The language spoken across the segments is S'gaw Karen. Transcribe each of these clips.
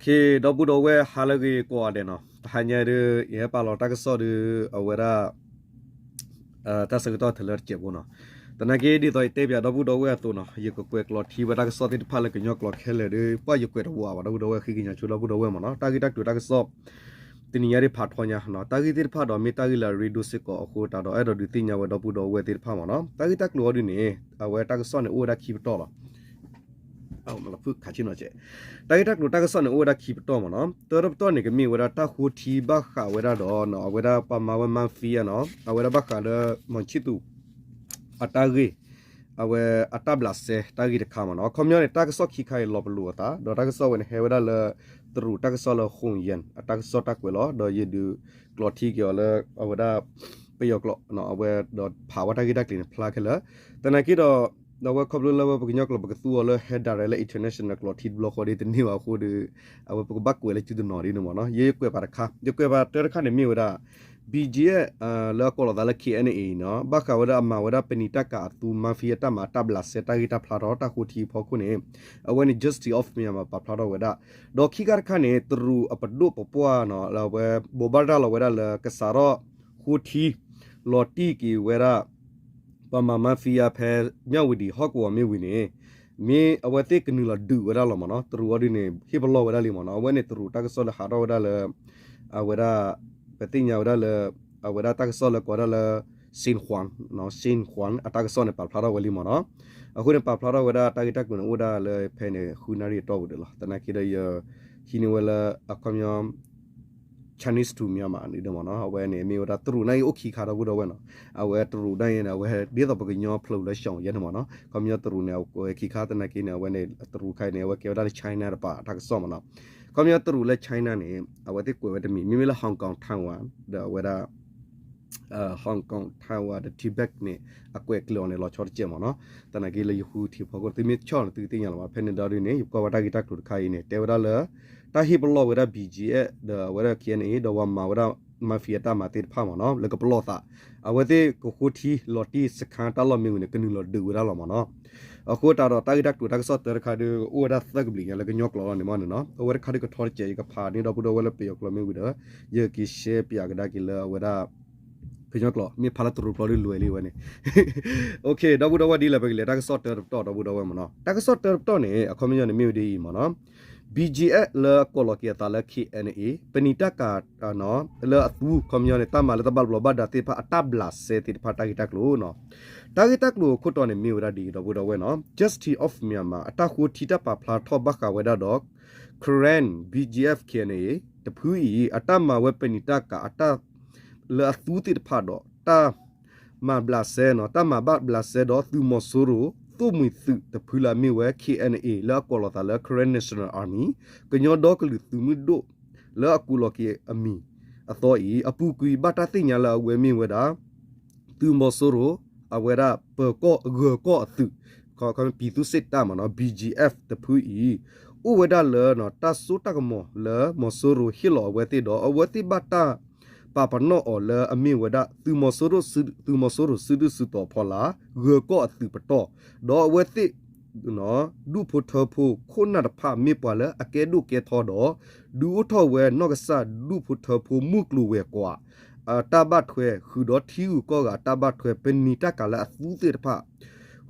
ဒီပုၢ်ဒီဝဲၢ် ဟါလၢအဂ့ၤကိးဂၤဒဲးနီၤ, တဟါညါဒုး ယဟဲပာ်လီၤတၢ်ကစီၣ်ဒုး အဝဲဒၣ် တၢ်ဆၢကတီၢ်ထဲလၢတစဲးဖိနီၤ. သနာ်က့ ဒ်သိးယတဲပၠးဒီပုၢ်ဒီဝဲၢ်အသိးနီၤ, ယကကွဲးကျိာ်ထံဝဲတၢ်ကစီၣ်သ့ၣ်တဖၣ်လၢကညီကျိာ်ခဲလၢာ်ဒီး ပှၢ်ယကွဲးတဝးဘၣ် ဒီပုၢ်ဒီဝဲၢ် ဃ့ကညးဆိဒီပုၢ်ဒီဝဲၢ်မ့ၢ်နီၤ. တၢ်ဂ့ၢ်တၢ်ကျိၤတၢ်ကစီၣ် တနံၤညါဒ်ဖးထီညါနီၤ, တၢ်ဂ့ၢ်သ့ၣ်တဖၣ်ဒီးမ့ၢ်တၢ်ဂ့ၢ်လၢအရ့ဒိၣ်စ့ၢ်ကီးအဃိ တၢ်ဒီးအဲၣ်ဒိးဒုးသ့ၣ်ညါဝဲဒီပုၢ်ဒီဝဲၢ်သ့ၣ်တဖၣ်မ့ၢ်နီၤ. တၢ်ဂ့ၢ်တၢ်ကျိၤအီၤဒုးန့ၣ် အဝဲတၢ်ကစီၣ်န့ၣ်အိၣ်ဝဲဒၣ်ခံပတီၢ်လီၤ. တၢ်ဂ့ၢ်တၢ်ကျိၤတၢ်ကစီၣ်န့ၣ်အိၣ်ဝဲဒၣ်ခံပတီၢ်မ့ၢ်နီၤ. တၢတပတီၢ်န့ၣ် ကမ့ၢ်ဝဲဒၣ်တၢ်ဃိထံဘၣ်ဃးဝဲဒၣ်ဒီး အဝဲဒၣ်ပှၤမၤဝဲ mafia နီၤ, အဝဲဒၣ်ဘၣ်ဃးလၢ မီၤဆံၣ်သူး အတၢ်ဂ့ၢ် အဝဲအတၢ်ဘျးစဲတၢ်ဂ့ၢ်တခါမ့ၢ်နီၤ. အခီပညီန့ၣ် တၢ်ကစီၣ်ခံခါအံၤလီၤပလိာ်အသး ဒီးတၢ်ကစီၣ်ဝဲန့ၣ်ဟဲဝဲဒၣ်လၢ တရူးတၢ်ကစီၣ်လၢ ဃိုၣ်ယၣ် အတၢ်ကစီၣ်တၢ်ကွဲးလီၤ. ဒီးယဒုးကျိးထံက့ၤအီၤလၢ အဝဲဒၣ် ပယီၤကျိာ် အဝဲဒီးဖးဝဲတၢ်ဂ့ၢ်တၢ်ကျိၤန့ၣ်ဖျါခဲလၢာ်. သနာ်က့ဒီး ဒီးအဝဲခီဖျိလၢဝဲပကညီကျိာ်ပကသူအီၤလၢဟဲ direct လၢ international ကျိးထံတဘျီဃီဒီးတန့ၢ်ဘၣ်အဃိဒီး အဝဲပကဘၣ်ကွဲးလၢစုတနီၤဒ်န့ၣ်မ့ၢ်နီၤ. ယကွဲးပာ်တခါ ယကွဲးပာ်တၢတခါန့ၣ်မ့ၢ်ဝဲဒၣ် BGF လၢအကိးလီၤသးလၢ KNA အံၤနီၤ, ဘၣ်ဃးဝဲဒၣ်အမၤဝဲဒၣ်ပနံာ်တၢ်ကၤအသူ mafia တၢ်မၤတၢ်ဘျးစဲတၢ်ဂ့ၢ်တၢ်ဖျါထီၣ်တၢ်ဃိထံအဖီခိၣ်န့ၣ် အဝဲန့ၣ် Justice of Myanmar ပာ်ဖျါထီၣ်ဝဲဒၣ်. ဒီးခံခါတခါန့ၣ် တရူးအပဒိၣ်ပပှၢ်နီၤ လၢအဝဲဘိးဘၣ်ရၤလီၤဝဲဒၣ်လၢ ကစးထီၣ်ဃိထံ လီၤတံၢ်က့ၤဝဲဒၣ် ပှၤမၤ mafia ဖဲ မြဝတီ ဟီၣ်ကဝီၤမ့ၢ်ဝံၤန့ၣ် မ့ၢ်အဝဲသ့ၣ်ကနုာ်လီၤဒုးဝဲဒၣ်လီၤမ့ၢ်နီၤ. တရူးအီၤဒုးန့ၣ် ဟ့ၣ်ပလီၢ်ဝဲဒၣ်လံမ့ၢ်နီၤ. အဝဲန့ၣ်တရူးတၢ်ကစီၣ်လၢဟးထီၣ်ဝဲဒၣ်လၢ အဝဲဒၣ် ပသ့ၣ်ညါဝဲဒၣ်လၢ အဝဲဒၣ်တၢ်ကစီၣ်လၢကိးဝဲဒၣ်လၢ Xinhua, Xinhua အတၢ်ကစီၣ်န့ၣ် ပာ်ဖျါထီၣ်ဝဲလံမ့ၢ်နီၤ. အဃိန့ၣ် ပာ်ဖျါထီၣ်ဝဲဒၣ်တၢ်ဂ့ၢ်တၢ်ကျိၤန့ၣ် အိၣ်ဒၣ်လၢဖဲန့ၣ် ဃုနၣ်ရံၣ်အတီၢ်ပူၤဒီးလီၤ. သနာ်က့ဒီးယ ဟံးန့ၢ်ဝဲလၢအခီပညီ Chinese to Myanmar န့ၣ်မ့ၢ်နီၤ. အဝဲန့ၣ်မ့ၢ်ဝဲဒၣ်တရူးန့ၣ်အံၤအိၣ်ခံခါဒီပုၢ်ဒီဝဲၢ်နီၤ. အဝဲတရူးန့ၣ်အံၤန့ၣ် အဝဲဒ်သိးပကညီဖျိးလၢ ရှီၣ်ယဲၢ်န့ၣ်မ့ၢ်နီၤ. အခီပညီတရူးန့ၣ် အဝဲခံခါသနာ်က့န့ၣ် အဝဲန့ၣ် တရူးခါအံၤန့ၣ် အဝဲကဲဝဲဒၣ်လၢ China တပၤအတၢ်ကစီၣ်မ့ၢ်နီၤ. အခီပညီတရူးလၢ China န့ၣ် အဝဲသ့ၣ်ကွဲးဝဲတမံၤ မ့မ့ၢ်လၢ Hong Kong Taiwan ဒီးအဝဲဒၣ် Hong Kong Taiwan ဒီး Tibet န့ၣ် အကွဲးကျၢၤအီၤန့ၣ် လီၤဆီတစဲးမ့ၢ်နီၤ. သနာ်က့လၢယဃုထံးဖီခိၣ် သုမ့ၢ်ဆီၣ်န့ၣ် သုကသ့ၣ်ညါလီၤဘၣ်. ဖဲန့ၣ်ဒီးဒ်န့ၣ် ယကွၢ်ဝဲတၢ်ဂ့ၢ်တၢ်ကျိၤတခါအံၤန့ၣ် တဲဝဲဒၣ်လၢ တၢ်ဟ့ၣ်ပလီၢ်ဝဲဒၣ် BGF ဒီးအဝဲဒၣ် KNA ဒီးပှၤမၤဝဲဒၣ် mafia တၢ်မၤသ့ၣ်တဖၣ်မ့ၢ်နီၤ လၢကပလီၢ်သး အဝဲသ့ၣ်ကဃိထံလီၤတံၢ်စခါတၢ်လီၢ်မ့ၢ်ဝံၤန့ၣ် ကနုာ်လီၤဒုးဝဲဒၣ်လီၤမ့ၢ်နီၤ. အဃိသတးဒီးတၢ်ဂ့ၢ်တၢ်ကျိၤတၢ်ကစီၣ်တၢတခါဒီး အိၣ်ဝဲဒၣ်သၢကဘျံးညါလၢကညီကျိာ်လီၤန့ၣ်မ့ၢ်န့ၣ်နီၤ. အဝဲတခါဒီးကထီတစဲး ယကဖးန့ၢ်ဒီပုၢ်ဒီဝဲၢ်လၢပယီၤကျိာ်မ့ၢ်ဝံၤဒီး ယက့ၤရှဲပၠးကဒါက့ၤလၢအဝဲဒၣ် ကညီကျိာ် မ့ၢ်ဖးလၢတရူးကျိာ်ဒ်လဲၣ်လံဝဲန့ၣ် ဒီပုၢ်ဒီဝဲၢ် ဒ်လဲၣ်ပကလဲၤတၢ်ကစီၣ်တၢတပတီၢ် ဒီပုၢ်ဒီဝဲၢ်မ့ၢ်နီၤ. တၢ်ကစီၣ်တၢတပတီၢ်န့ၣ် အခီပညီန့ၣ်မ့ၢ်ဝဲဒ်အံၤမ့ၢ်နီၤ. BGF လၢအကိးလီၤက့ၤအသးလၢ KNA ပနံာ်တၢ်ကၤ လၢအသူ အခီပညီန့ၣ် တၢ်မၤလၢတၢ်ဘၣ်ဘျီးဘၣ်ဒါသ့ၣ်တဖၣ် အတၢ်ဘျးစဲသ့ၣ်တဖၣ်တၢ်ဂ့ၢ်တၢ်ကျိၤနီၤ. တၢ်ဂ့ၢ်တၢ်ကျိၤအခိၣ်တီန့ၣ်မ့ၢ်ဝဲဒၣ်ဒ်အံၤ ဒီပုၢ်ဒီဝဲၢ်နီၤ. Justice of Myanmar အတၢ်ဃိထံတၢ်ပာ်ဖျါထီၣ်ဘၣ်ဃးဝဲဒၣ်ဒီး Karen BGF KNA တဖုအံၤ အတၢ်မၤဝဲပနံာ်တၢ်ကၤ အတၢ် လၢအသူသ့ၣ်တဖၣ်ဒီး တၢ်မၤဘျးစဲနီၤ တၢ်မၤဘၣ်ဘျးစဲဒီးသုးမီၤစိရိၤ သိၣ်မှံၤသုးတဖုလၢအမ့ၢ်ဝဲ KNA လၢအကိးလီၤသးလၢ Karen National Army ကညီဒီကလုာ်သုးမုၢ်ဒိၣ် လၢအကိးလီၤက့ၤအမံၤအသီအံၤ အပူၤကွံာ်ဘၣ်တၢ်သ့ၣ်ညါလၢအဝဲမ့ၢ်ဝဲဒၣ် သုးမီၤစိရိၤ အဝဲဒၣ်ပၢၤကီၢ်ဂၢၤကီၢ်အသုး ခီ ခီ ပြည်သူ့စစ်တပ် မ့ၢ်နီၤ BGF တဖုအံၤ အိၣ်ဝဲဒၣ်လၢ တၢ်စိတၢ်ကမီၤလၢမီၤစိရိၤဟ့ၣ်လီၤအဝဲသ့ၣ်ဒီး အဝဲသ့ၣ်ဘၣ်တၢ်ပာ်ပနီၣ်အီၤလၢအမ့ၢ်ဝဲဒၣ် သုးမီၤစိရိၤ သုးမီၤစိရိၤစုဒုၣ်စုတီၤဖီလာ် ဂၢၤကီၢ်အသုးပတီၢ် ဒီးအဝဲသ့ၣ် ဒူၣ်ဖိထၢဖိခိၣ်နၢ်တဖၣ်မ့ၢ်ပှၤလၢအကဲဒိၣ်ကဲထီဒီး ဒုးအိၣ်ထီၣ်ဝဲနီၢ်ကစၢ်ဒူၣ်ဖိထၢဖိမုၢ်ကျိၤဝဲၤကွာ် အတၢ်ဘၣ်ထွဲ ဃုာ်ဒီးထံဂုၤကီၢ်ဂၤအတၢ်ဘၣ်ထွဲ ပနံာ်တၢ်ကၤလၢအသူသ့ၣ်တဖၣ်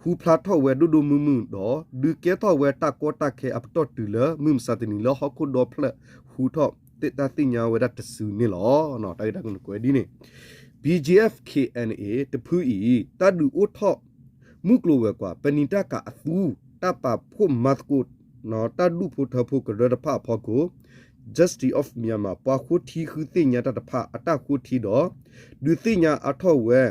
ဟူဖျါထီၣ်ဝဲဒိၣ်ဒိၣ်မုၢ်မုၢ်ဒီး ဒုးကဲထီၣ်ဝဲတၢ်ကီတၢ်ခဲအပတီၢ်တုၤလၢ မုၢ်မဆါတနံၤလၢဟီၣ်ခိၣ်ဒီဖျၢၣ်ဟူထီၣ်သ့ၣ်တၢ်သ့ၣ်ညါဝဲဒၣ်တစုန့ၣ်လီၤ. တၢ်ဂ့ၢ်တၢ်ကျိၤန့ၣ်ကွဲးဒ်န့ၣ် BGF KNA တဖုအံၤ တၢ်ဒုးအိၣ်ထီၣ် မုၢ်ကျိၤဝဲၤကွာ် ပနံာ်တၢ်ကၤအသူ တၢ်ပာ်ဖှိၣ်မၤသကိး တၢ်ဒူၣ်ဖိထၢဖိကရၢတဖၣ်အဖီခိၣ် Justice of Myanmar ပှၤဃိထံဃုသ့ၣ်ညါတၢ်တဖၣ် အတၢ်ဃိထံဒီး ဒုးသ့ၣ်ညါအါထီၣ်ဝဲ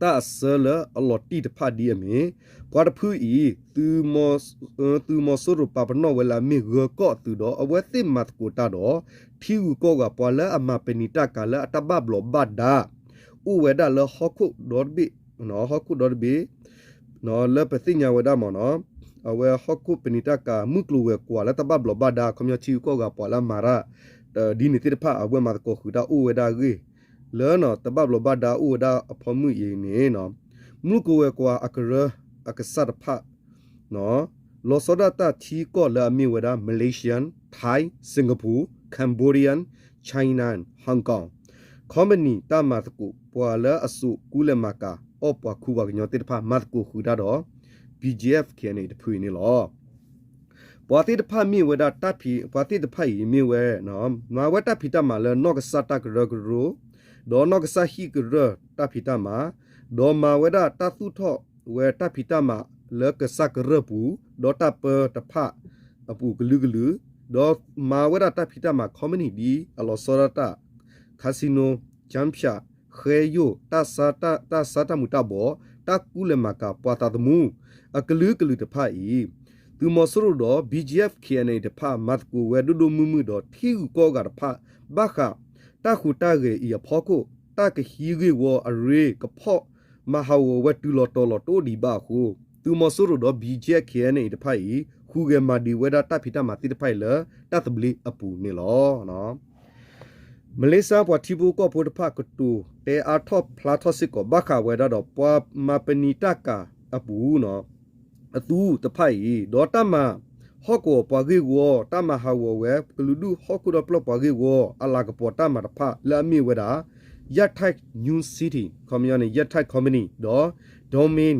တၢ်အဆၢလၢအလီၤတံၢ်တဖၣ်ဒ်အမ့ၢ် ပှၤတဖုအံၤ သုးမီၤစိရိၤပာ်ပနီၣ်ဝဲလၢအမ့ၢ် ဂၢၤကီၢ်အသုးဒီး အဝဲသ့ၣ်မၤသကိးတၢ်ဒီး ထံဂုၤကီၢ်ဂၤပှၤလၢအမၤပနံာ်တၢ်ကၤလၢအတၢ်ဘၣ်ဘျီးဘၣ်ဒါ အိၣ်ဝဲဒၣ်လၢဟီၣ်ခိၣ်ဒီတဘ့ၣ် ဟီၣ်ခိၣ်ဒီတဘ့ၣ် လၢပသ့ၣ်ညါဝဲဒၣ်မ့ၢ်နီၤ အဝဲဟီၣ်ခိၣ်ပနံာ်တၢ်ကၤ မုၢ်ကျိၤဝဲၤကွာ်လၢတၢ်ဘၣ်ဘျီးဘၣ်ဒါ အခီပညီထံဂုၤကီၢ်ဂၤပှၤလၢအမၤတၢ် ဒ်န့ၣ်သ့ၣ်တဖၣ် အဝဲမၤသကိးဃုာ်တၢ်အိၣ်ဝဲဒၣ်အဂ့ၢ် လၢတၢ်ဘၣ်ဘျီးဘၣ်ဒါအိၣ်ဝဲဒၣ်အဖီမုၢ်အံၤန့ၣ် မုၢ်ကျိၤဝဲၤကွာ်အကရၢအကစၢ်တဖၣ် လီၤဆီဒၣ်တၢ်ထံကီၢ်လၢအမ့ၢ်ဝဲဒၣ် Malaysia, Thai, Singapore, Cambodia, China, Hong Kong company တၢ်မၤသကိးပှၤလၢအစိာ်ကူလဲၤမၤကၤအီၣ်ပှၤခူပှၤကညီသ့ၣ်တဖၣ် မၤသကိးဃုာ်တၢ်ဒီး BGF KNA တဖုအံၤန့ၣ်လီၤ. ပှၤသ့ၣ်တဖၣ်မ့ၢ်ဝဲဒၣ်တၢ်ဖံး ပှၤသ့ၣ်တဖၣ်အံၤမ့ၢ်ဝဲ မၤဝဲတၢ်ဖံးတၢ်မၤလၢနီၢ်ကစၢ်တၢ်ကရၢကရိ ဒီးနီၢ်ကစၢ်ဟံၣ်ကရၢတၢ်ဖံးတၢ်မၤ, ဒီးမၤဝဲဒၣ်တၢ်သူၣ်ထီၣ်ဝဲတၢ်ဖံးတၢ်မၤလၢကစၢ်ကရၢပူၤ ဒီးတၢ်ပၢတဖၣ်အပူၤကလုာ်ကလုာ်, ဒီးမၤဝဲဒၣ်တၢ်ဖံးတၢ်မၤ company ဒ်အလီၤဆီဒၣ်တၢ် casino, ကၠၣ်ဖၠၣ်, ဃဲယိၣ်, တၢ်ဆါတၢ်မူၤတၢ်ဘှီး, တၢ်ကူလဲၤမၤကၤပှၤသးသမူ အကလုာ်ကလုာ်တဖၣ်အံၤ သုးမီၤစိရိၤဒီး BGF KNA တဖၣ် မၤသကိးဝဲဒိၣ်ဒိၣ်မုၢ်မုၢ်ဒီးထံဂုၤကီၢ်ဂၤတဖၣ် ဘၣ်ဃးတၢ်ဟူးတၢ်ဂဲၤအံၤအဖီခိၣ် တၢ်ကဟံးဂ့ၢ်ဝီအရ့ကဖီၣ်မၤဟးဂီၤဝဲတုၤလီၤတီၤလီၤတအိၣ်ဒံးဘၣ်အဃိ သုးမီၤစိရိၤဒီး BGF KNA တဖၣ်အံၤ ဟူးဂဲၤမၤဒံးဝဲဒၣ်တၢ်ဖံးတၢ်မၤသ့ၣ်တဖၣ်အံၤလၢတၢ်သဘျ့အပူၤန့ၣ်လီၤ. မလ့ၡါပှၤထံဖိကီၢ်ဖိတဖၣ်ကတိၤတဲအါထီၣ်ဖျါထီၣ်စ့ၢ်ကီး ဘၣ်ဃးဝဲဒၣ်ဒီးပှၤမၤပနံာ်တၢ်ကၤအပူၤ အသူတဖၣ်အံၤ ဒီးတၢ်မၤဟီၣ်ကဝီၤပှၤဂ့ၢ်ဝီ တၢ်မၤဟးဂီၤဝဲ ကလုာ်ဒူၣ်ဟီၣ်ခိၣ်ဒီဖျၢၣ်ပှၤဂ့ၢ်ဝီ အလၤကပီၤတၢ်မၤတဖၣ်လၢအမ့ၢ်ဝဲဒၣ် Yantai New City, ခီပညီန့ၣ် Yantai Company ဒီး Dormin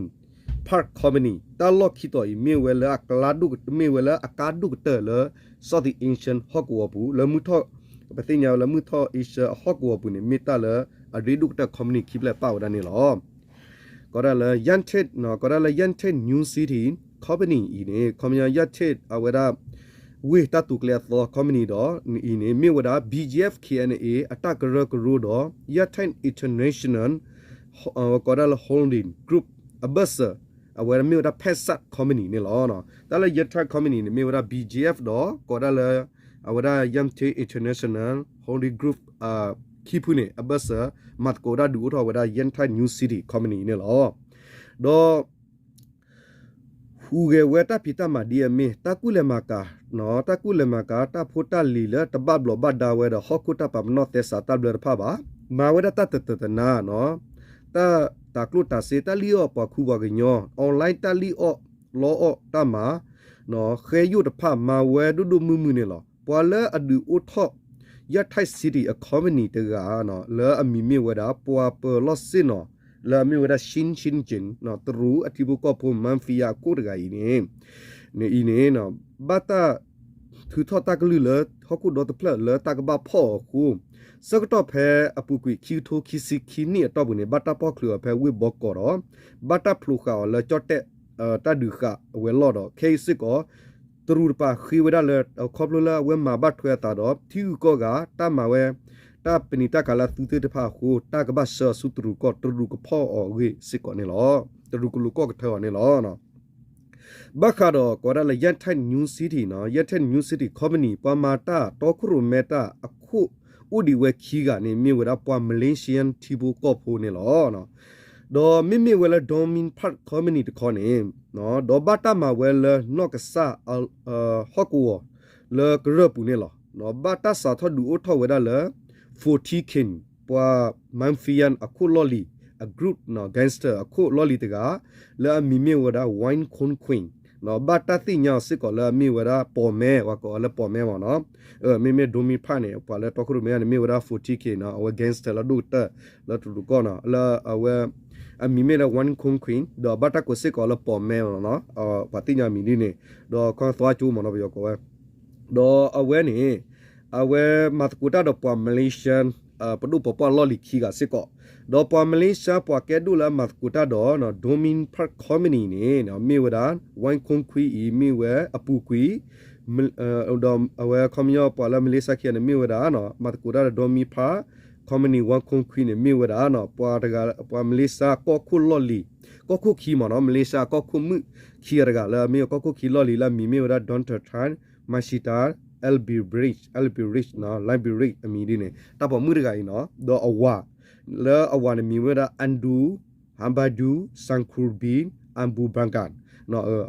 Park Company တၢ်လီၢ်ခံတီၤအံၤ မ့ၢ်ဝဲလၢအကါဒိၣ်ကတၢၢ်လၢ Southeast Asian ဟီၣ်ကဝီၤပူၤ လၢမုၢ်ထီၣ် ပသ့ၣ်ညါဝဲလၢမုၢ်ထီၣ် Asia အဟီၣ်ကဝီၤပူၤန့ၣ် မ့ၢ်တၢ်လၢအရ့ဒိၣ်ကတၢၢ် company ခံဖျၢၣ်ပာ်ဝဲဒၣ်န့ၣ်လီၤ. ကိးဒၣ်လၢ Yantai, ကိးဒၣ်လၢ Yantai New City Company အံၤန့ၣ် ခီပညီ Yantai အဝဲဒၣ် ဝ့ၢ်တၢ်တိာ်ကျဲၤအသီ company ဒီးအံၤန့ၣ် မ့ၢ်ဝဲဒၣ် BGF KNA အတၢ်ကရၢကရိဒီး Yantai International ကိးဒၣ်လၢ Holding Group အဘၢၣ်စၢၤ အဝဲမ့ၢ်ဝဲဒၣ် ဖဲးစး company န့ၣ်လီၤ. တၢ်လၢ Yantai Company န့ၣ် မ့ၢ်ဝဲဒၣ် BGF ဒီးကိးဒၣ်လၢ အဝဲဒၣ် Yantai International Holding Group ခံဖုန့ၣ် အဘၢၣ်စၢၤ မၤသကိးဒၣ်ဒုးအိၣ်ထီၣ်ဝဲဒၣ် Yantai New City Company န့ၣ်လီၤ. ဒီး ဟူးဂဲၤဝဲတၢ်ဖံးတၢ်မၤဒ်အမ့ၢ် တၢ်ကူလဲၤမၤကၤ, တၢ်ကူလဲၤမၤကၤ တၢ်ဖိတၢ်လံၤလၢတဘၣ်ဘျီးဘၣ်ဒါဝဲဒီးဟီၣ်ခိၣ်တၢ်ပာ်ပနီၣ်သဲစးတၢ်ဘျၢတဖၣ်ဘၣ်. မၤဝဲဒၣ်တၢ်တတၢာ်တနါ, တၢ်တၤကျိၣ်တၤစ့ တၢ်လံၣ်အီၣ်ပှၤခူပှၤကညီ online တၢ်လံၣ်အီၣ်လီအီၣ်တၢ်မၤ ဃဲယိၣ်တဖၣ် မၤဝဲဒိၣ်ဒိၣ်မုၢ်မုၢ်န့ၣ်လီၤ. ပှၤလၢအဒုးအိၣ်ထီၣ် Yantai City အ company တဂၤ လၢအမံၤမ့ၢ်ဝဲဒၣ် ပှၤပၢၤလီၢ်ဆ့ၣ်နီၤ လၢအမ့ၢ်ဝဲဒၣ် Shin Shin Jin တရူးအထံဖိကီၢ်ဖိ mafia အခိၣ်တဂၤအံၤန့ၣ် အံၤန့ၣ် ဘၣ်တၢ်ထုးထီၣ်တၢ်ကလုၢ်လၢ ဟီၣ်ခိၣ်ဒီတဖျၢၣ်လၢတၢ်ကဘၣ်ဖီၣ်အီၤအဃိ ဆၢကတီၢ်ဖဲအပူၤကွံာ် ခံကထိခံဆံခံနံၣ်အတီၢ်ပူၤန့ၣ် ဘၣ်တၢ်ဖီၣ်ချုးအီၤဖဲဝ့ၢ်ဘီကီးဒီး ဘၣ်တၢ်ဖျိးဃာ်အီၤလၢကၠီၣ်တဲၣ် တၢ်ဒုးဃာ်အဝဲလီၢ်ဒီး ခဲအံၤစ့ၢ်ကီး တရူးတပၤဃ့ဝဲဒၣ်လၢ ခီဖျိလၢအဝဲမၤဘၣ်ထွဲအသးဒီး ထံဂုၤကီၢ်ဂၤ တၢ်မၤဝဲ တၢ်ပနံာ်တၢ်ကၤလၢအသူသ့ၣ်တဖၣ်အဃိ တၢ်ကဘၣ်ဆှၢအီၤဆူတရူးကီၢ် တရူးကဖီၣ်အီၤအဂ့ၢ်စ့ၢ်ကီးန့ၣ်လီၤ. တရူးကလူးကီၢ်ကထၢအီၤန့ၣ်လီၤ. ဘၣ်ဃးဒီးကိးဒၣ်လၢ Yantai New City, Yantai New City Company ပှၤမၤတၢ်တီခိၣ်ရိၣ်မဲတၢ်အခိၣ်အိၣ်ဒံးဝဲခံဂၤန့ၣ် မ့ၢ်ဝဲဒၣ်ပှၤ Malaysian ထံဖိကီၢ်ဖိန့ၣ်လီၤ. ဒီးမ့မ့ၢ်ဝဲလၢ Dormin Park Company တခီန့ၣ် ဒီးဘၣ်တၢ်မၤဝဲလၢနီၢ်ကစၢ် ဟီၣ်ကဝီၤ လၢကရၢၢ်ပူၤန့ၣ်လီၤ. ဘၣ်တၢ်စးထီၣ်ဒုးအိၣ်ထီၣ်ဝဲဒၣ်လၢ Four T Kin ပှၤ mafia အခိၣ်လီၢ်လံၤ အ group gangster အခိၣ်လီၢ်လံၤတဂၤ လၢအမံၤမ့ၢ်ဝဲဒၣ် Win Kon Quin ဘၣ်တၢ်သ့ၣ်ညါအီၤစ့ၢ်ကီးလၢအမ့ၢ်ဝဲဒၣ် ပိာ်မဲ ပှၤကိးအီၤလၢပိာ်မဲမ့ၢ်နီၤ. မ့မ့ၢ် Dormin Park န့ၣ် ပှၤလၢတီခိၣ်ရိၣ်မဲန့ၣ် မ့ၢ်ဝဲဒၣ် Four T Kin နီၤ, အဝဲ gangster လၢဒိၣ်ကတၢၢ်လၢတရူးကီၢ်နီၤ, လၢအဝဲ အမံၤမ့ၢ်ဒၣ် Win Kon Quin ဒီးဘၣ်တၢ်ကိးစ့ၢ်ကီးလၢပိာ်မဲမ့ၢ်နီၤ, ပှၤသ့ၣ်ညါအမံၤဒ်န့ၣ်, ဒီးခီသီကၠိမ့ၢ်နီၤ ပယီၤကိးဝဲ ဒီးအဝဲန့ၣ် အဝဲမၤသကိးတၢ်ဒီးပှၤ Malaysia ပဒိၣ်ပပှၢ်လီၢ်လံၤခံဂၤစ့ၢ်ကီး, ဒီးပှၤ Malaysia ပှၤကဲဒိၣ်လၢအမၤသကိးတၢ်ဒီး Dormin Park Company န့ၣ် မ့ၢ်ဝဲဒၣ် Win Kon Quin အံၤ မ့ၢ်ဝဲအပူၤကွံာ် ဒီးအဝဲခီပညီပှၤလၢ Malaysia ခံဂၤန့ၣ် မ့ၢ်ဝဲဒၣ် မၤသကိးတၢ်ဒီး Dormin Park Company Win Kon Quin န့ၣ် မ့ၢ်ဝဲဒၣ် ပှၤတဂၤ ပှၤ Malaysia ကီၢ်ခိၣ်လီၢ်လံၤ ကီၢ်ခိၣ်ခံမ့ၢ်နီၤ, Malaysia ကီၢ်ခိၣ်မုၣ်ခံဂၤတဂၤလၢအမ့ၢ် ကီၢ်ခိၣ်ခံလီၢ်လံၤလၢအမံၤမ့ၢ်ဝဲဒၣ် Doctor Tan Mashita Albiridge, Albiridge, Albiridge အမံၤဒ်န့ၣ် တၢ်ပိာ်မုၣ်တဂၤအံၤနီၤ, ဒီးအဝၤ လၢအဝၤန့ၣ်မံၤမ့ၢ်ဝဲဒၣ် Andu Hambadu Sankurbin Ambu Brangan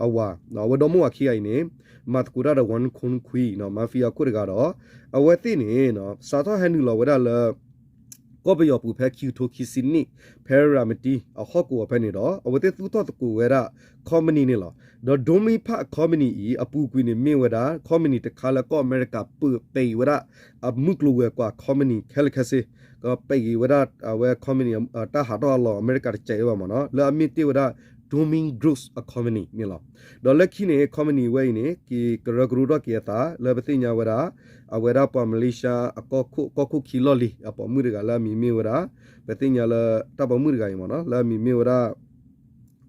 အဝၤ, အဝဲဒီမိၢ်ဝၤခံဂၤအံၤန့ၣ် မၤသကိးတၢ်ဒီး Win Kon Quin Mafia ခိၣ်တဂၤဒီး အဝဲသ့ၣ်န့ၣ် စးထီၣ်ဟဲနုာ်လီၤဝဲဒၣ်လၢ ကီၢ်ပယီၤပူၤဖဲခံကထိခံဆံနံၣ် ဖဲရၤမတံအဟီၣ်ကဝီၤဖဲန့ၣ်ဒီး အဝဲသ့ၣ်သူၣ်ထီၣ်သကိးဝဲဒၣ် company န့ၣ်လီၤ. ဒီး Dormy Park company အံၤ အပူၤကွံာ်န့ၣ်မ့ၢ်ဝဲဒၣ် company တခါလၢကီၢ်အမဲရကၤပာ်ပံာ်ဝဲဒၣ် အမုၢ်ကျိၤဝဲၤကွာ် company ခဲလၢာ်ခဲဆ့ ကပာ်က့ၤဝဲဒၣ်အဝဲ company တၢ်ဟးထီၣ်အလီၢ်အမဲရကၤတစဲးအံၤဘၣ်မ့ၢ်နီၤ လၢအမ့ၢ်တ့ၢ်ဝဲဒၣ် Dormy Group company န့ၣ်လီၤ. ဒီးလၢခံန့ၣ် company ဝဲအံၤန့ၣ် က့ၤကရၢကရိထီၣ်က့ၤအသး လၢပသ့ၣ်ညါဝဲဒၣ် အဝဲဒၣ်ပှၤ Malaysia အကီၢ်ခိၣ် ကီၢ်ခိၣ်ခံလီၢ်လံၤ အပိာ်မုၣ်တဂၤလၢအမံၤမ့ၢ်ဝဲဒၣ် ပသ့ၣ်ညါလၢ တၢ်ပိာ်မုၣ်တဂၤအံၤမ့ၢ်နီၤ လၢအမံၤမ့ၢ်ဝဲဒၣ်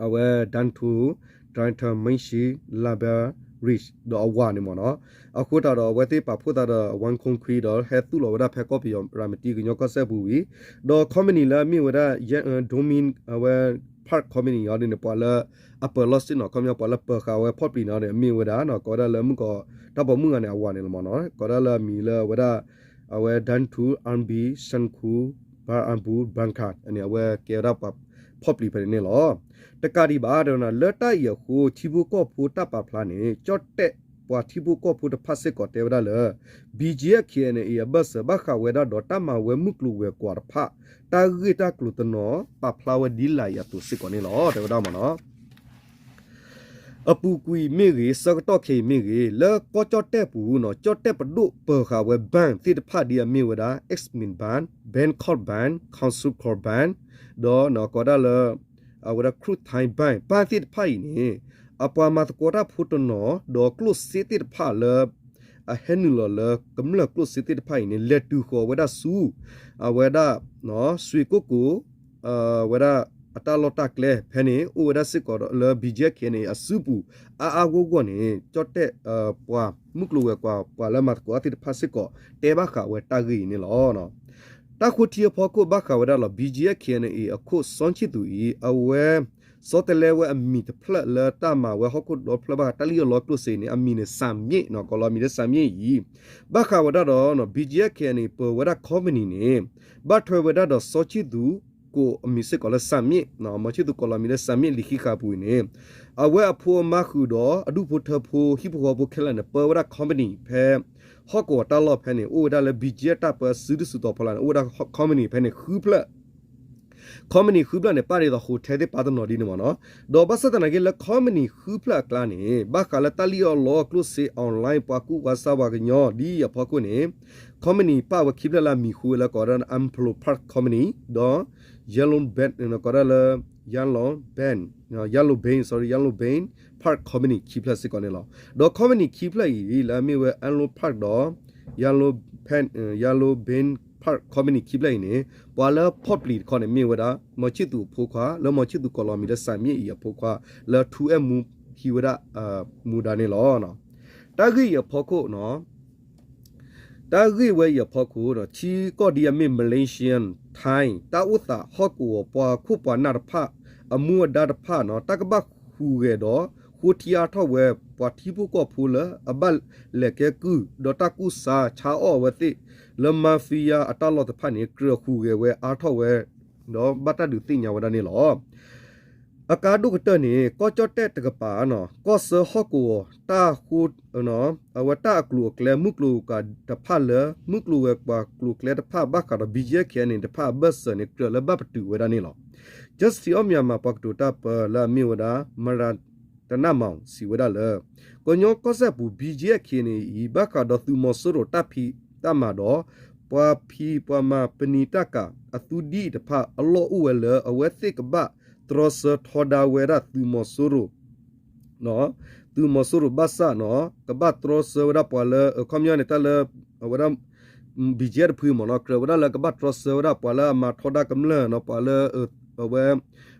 အဝဲ Datuk Dr Mengshi Laban Rich ဒီးအဝၤန့ၣ်မ့ၢ်နီၤ အဃိသတးဒီးအဝဲသ့ၣ်ပာ်ဖှိၣ်သးဒီး one concrete ဒီးဟဲသူၣ်လီၤဝဲဒၣ်ဖဲကီၢ်ပယီၤရၤမတံကညီကီၢ်စဲၣ်ပူၤဝံၤ ဒီး company လၢအမ့ၢ်ဝဲဒၣ် Dormy အဝဲ Park company အံၤန့ၣ် ပှၤလၢအပၢၤလီၢ်စ့ၢ်နီၤ ခီပညီပှၤလၢပၢၤဃာ်ဝဲဖီၣ်ပျံၤန့ၣ်ဒီး အမ့ၢ်ဝဲဒၣ်နီၤ ကိးဝဲဒၣ်လၢမုၢ်ကီး တၢ်ပိာ်မုၣ်ဂၤန့ၣ် အဝၤန့ၣ်လီၤမ့ၢ်နီၤ ကိးဝဲဒၣ်လၢအမံၤလၢအဝဲဒၣ် အဝဲ Datuk Ambi Shangku Bar Abu Bakar န့ၣ် အဝဲကဲဝဲဒၣ်ပှၤဖီၣ်ပျံၤဖဲန့ၣ်န့ၣ်လီၤ. တကးဒံးဘၣ် တဲဝဲဒၣ် လၢတၢ်အံၤအဃိ ထံဖိကီၢ်ဖိတၢ်ပာ်ဖျါန့ၣ် ကၠီၣ်တဲၣ်ပှၤထံဖိကီၢ်ဖိတဖၣ်စ့ၢ်ကီးတဲဝဲဒၣ်လၢ BGF KNA အံၤအဘၢၣ်စၢၤဘၣ်ဃးဝဲဒၣ်ဒီးတၢ်မၤဝဲမုၢ်ကျိၤဝဲၤကွာ်တဖၣ် တၢ်ဂ့ၢ်တၢ်ကျိၤတနီၤ ပာ်ဖျါဝဲဒ်လာ်အံၤအသိးစ့ၢ်ကီးန့ၣ်လီၤ တဲဝဲဒၣ်မ့ၢ်နီၤ အပူၤကွံာ်မ့ၢ်ဂ့ၤ ဆၢကတီၢ်ခဲအံၤမ့ၢ်ဂ့ၤ လၢကီၢ်ကၠီၣ်တဲၣ်ပူၤနီၤ ကၠီၣ်တဲၣ်ပဒိၣ်ပၢၤဃာ်ဝဲ bank သ့ၣ်တဖၣ်ဒ်အမ့ၢ်ဝဲဒၣ် Exim Bank, Bangkok Bank, Kosrae Bank ဒီးကိးဒၣ်လၢ အဝဲဒၣ် Krupp Thai Bank, bank သ့ၣ်တဖၣ်အံၤန့ၣ် အပှၤမၤသကိးတၢ်ဖိတနီၤ ဒီးကျိၣ်စ့သ့ၣ်တဖၣ်လၢ အဟဲနုာ်လီၤလၢကမျၢၢ်ကျိၣ်စ့သ့ၣ်တဖၣ်အံၤန့ၣ် လဲၤတုၤဃီၤဝဲဒၣ်ဆူ အဝဲဒၣ် စွ့ကိၣ်ကိၤ ဝဲဒၣ်အတၢ်လီၢ်တၢ်ကျဲဖဲန့ၣ် အိၣ်ဝဲဒၣ်စ့ၢ်ကီးလၢ BGF KNA အစုပူၤ အါအါဂီၢ်ဂီၢ်န့ၣ် ကၠီၣ်တဲၣ်ပှၤ မုၢ်ကျိၤဝဲၤကွာ် ပှၤလၢမၤသကိးအါသ့ၣ်တဖၣ်စ့ၢ်ကီး တဲဘၣ်ဃးဝဲတၢ်ဂ့ၢ်အံၤန့ၣ်လီၤ. တၢ်ဃိထံအဖီခိၣ်ဘၣ်ဃးဝဲဒၣ်လီၤ BGF KNA အခိၣ်စီဆံၣ်သူးအံၤ အဝဲ စီတလဲဝဲအမံၤတဖျၢၣ်လၢတၢ်မၤဝဲဟီၣ်ခိၣ်ဒီဖျၢၣ်ဘၣ်ဃးတၢ်လံၣ်အီၣ်လီအီၣ်ကျိၣ်စ့န့ၣ် အမံၤန့ၣ် စၣ်မ့ၣ်နီၤ ကိးလီၤမံၤလၢစၣ်မ့ၣ်အံၤ ဘၣ်ဃးဝဲဒၣ်ဒီး BGF KNA ပၢၤဝဲဒၣ် company န့ၣ် ဘၣ်ထွဲဝဲဒၣ်ဒီးစီဆံၣ်သူး ကိးအမံၤစ့ၢ်ကီးလၢစၣ်မ့ၣ် မီၤဆံၣ်သူးကိးလီၤမံၤလၢစၣ်မ့ၣ်လံၤခံဃာ်ပူၤအံၤန့ၣ် အဝဲအဖိအမါဃုာ်ဒီးအဒူၣ်ဖိထၢဖိဟံၣ်ဖိဃီဖိခဲလၢာ်န့ၣ် ပၢဝဲဒၣ် company ဖဲ ဟီၣ်ကဝီၤတၢ်လီၢ်ဖဲန့ၣ် အိၣ်ဝဲဒၣ်လၢ BGF တၢ်ပၢအစုဒုးစုတီၤဖီလာ်န့ၣ် အိၣ်ဝဲဒၣ် company ဖဲန့ၣ်ဃုဖျၢၣ် company ဃုဖျၢၣ်န့ၣ် ပၣ်ဒ်သိး hotel သ့ၣ်ပၣ်တနီၤဒ်န့ၣ်မ့ၢ်နီၤ. ဒီးဘၣ်ဆၣ်သနာ်က့လၢ company ဃုဖျၢၣ်အကျါန့ၣ် ဘၣ်ဃးလၢတၢ်လံၣ်အီၣ်လီအီၣ်ကျိၣ်စ့ online ပှၤကူၣ်ပှၤဆါပှၤကညီဒ်အံၤအဖီခိၣ်န့ၣ် company ပၣ်ဝဲခံဖျၢၣ်လၢအမံၤဃုဝဲလၢကိးဝဲဒၣ် Ampol Park Company ဒီး Yallow Band ကိးဒၣ်လၢ Yallow Band Yallow Band sorry Yallow Band Park Company ခံဖျၢၣ်စ့ၢ်ကီးန့ၣ်လီၤ. ဒီး company ခံဖျၢၣ်အံၤ လၢအမ့ၢ်ဝဲ Ampol Park ဒီး Yallow Band Yallow Band Park Company ခံဖျၢၣ်အံၤန့ၣ် ပှၤလၢဖီၣ်ပျံၤတခီန့ၣ်မ့ၢ်ဝဲဒၣ် မီၤဆံၣ်သူးအဖိခွါ လၢမီၤဆံၣ်သူးကိးလီၤမံၤလၢစၣ်မ့ၣ်အံၤအဖိခွါ လၢထူအဲၣ်မူဟံးဝဲဒၣ် မူဒါန့ၣ်လီၤ. တၢ်ဂ့ၢ်အံၤအဖီခိၣ် တၢ်ဂ့ၢ်ဝဲအံၤအဖီခိၣ် ထံကီၢ်ဒ်အမ့ၢ် Malaysia Thai တၢ်အိၣ်သးဟီၣ်ကဝီၤပှၤခိၣ်ပှၤနၢ်တဖၣ် အမူအဒါတဖၣ်နီၤ တၢ်ကဘၣ်ဟူးဂဲၤဒီး ဃိထံအါထီၣ်ဝဲ ပှၤထံဖိကီၢ်ဖိလၢအဘၣ်လဲၤကဲကုၢ် ဒီးတၢ်ကူၣ်ဆါဆါအီၣ်အဝဲသ့ၣ် လၢ mafia အတၢ်လီၢ်တဖၣ်န့ၣ် ကြၢးဟူးဂဲၤဝဲအါထီၣ်ဝဲ ဒီးဘၣ်တၢ်ဒုးသ့ၣ်ညါဝဲဒၣ်န့ၣ်လီၤ. အကါဒိၣ်ကတၢၢ်န့ၣ် ကီၢ်ကၠီၣ်တဲၣ်တကပၤနီၤ ကီၢ်ဆၢဟီၣ်ကဝီၤ တၢ်ဃိ အဝဲတၢ်အကျိၤအကျဲ မုၢ်ကျိၤဝဲၤကွာ်တဖၣ်လၢ မုၢ်ကျိၤဝဲၤကွာ်ကျိၤကျဲတဖၣ်ဘၣ်ဃးဒီး BGF KNA တဖၣ်အဘၢၣ်စၢၤန့ၣ် ကြၢးလၢဘၣ်ပတုာ်ဝဲဒၣ်န့ၣ်လီၤ. Justice of Myanmar ပှၤကတိၤတၢ်ပၢလၢအမ့ၢ်ဝဲဒၣ် မရၤတနမောင် စံးဝဲဒၣ်လၢ ကညီကီၢ်စဲၣ်ပူၤ BGF KNA အံၤ ဘၣ်ဃးဒီးသုးမီၤစိရိၤတၢ်ဖံးတၢ်မၤဒီး ပှၤဖံးပှၤမၤပနံာ်တၢ်ကၤ အသူဒံၣ်တဖၣ်အလီၢ်အိၣ်ဝဲလၢ အဝဲသ့ၣ်ကဘၣ်တြီဆၢထီဒါဝဲဒၣ်သုးမီၤစိရိၤ သုးမီၤစိရိၤဘၣ်ဆၣ်နီၤ ကဘၣ်တြီဆၢဝဲဒၣ်ပှၤလၢ အခီပညီန့ၣ် တၢ်လၢ အဝဲဒၣ် BGF တဖုမ့ၢ်နီၤ ကြၢးဝဲဒၣ်လၢကဘၣ်တြီဆၢဝဲဒၣ်ပှၤလၢအမၤထီဒါကမျၢၢ်နီၤ ပှၤလၢ အဝဲ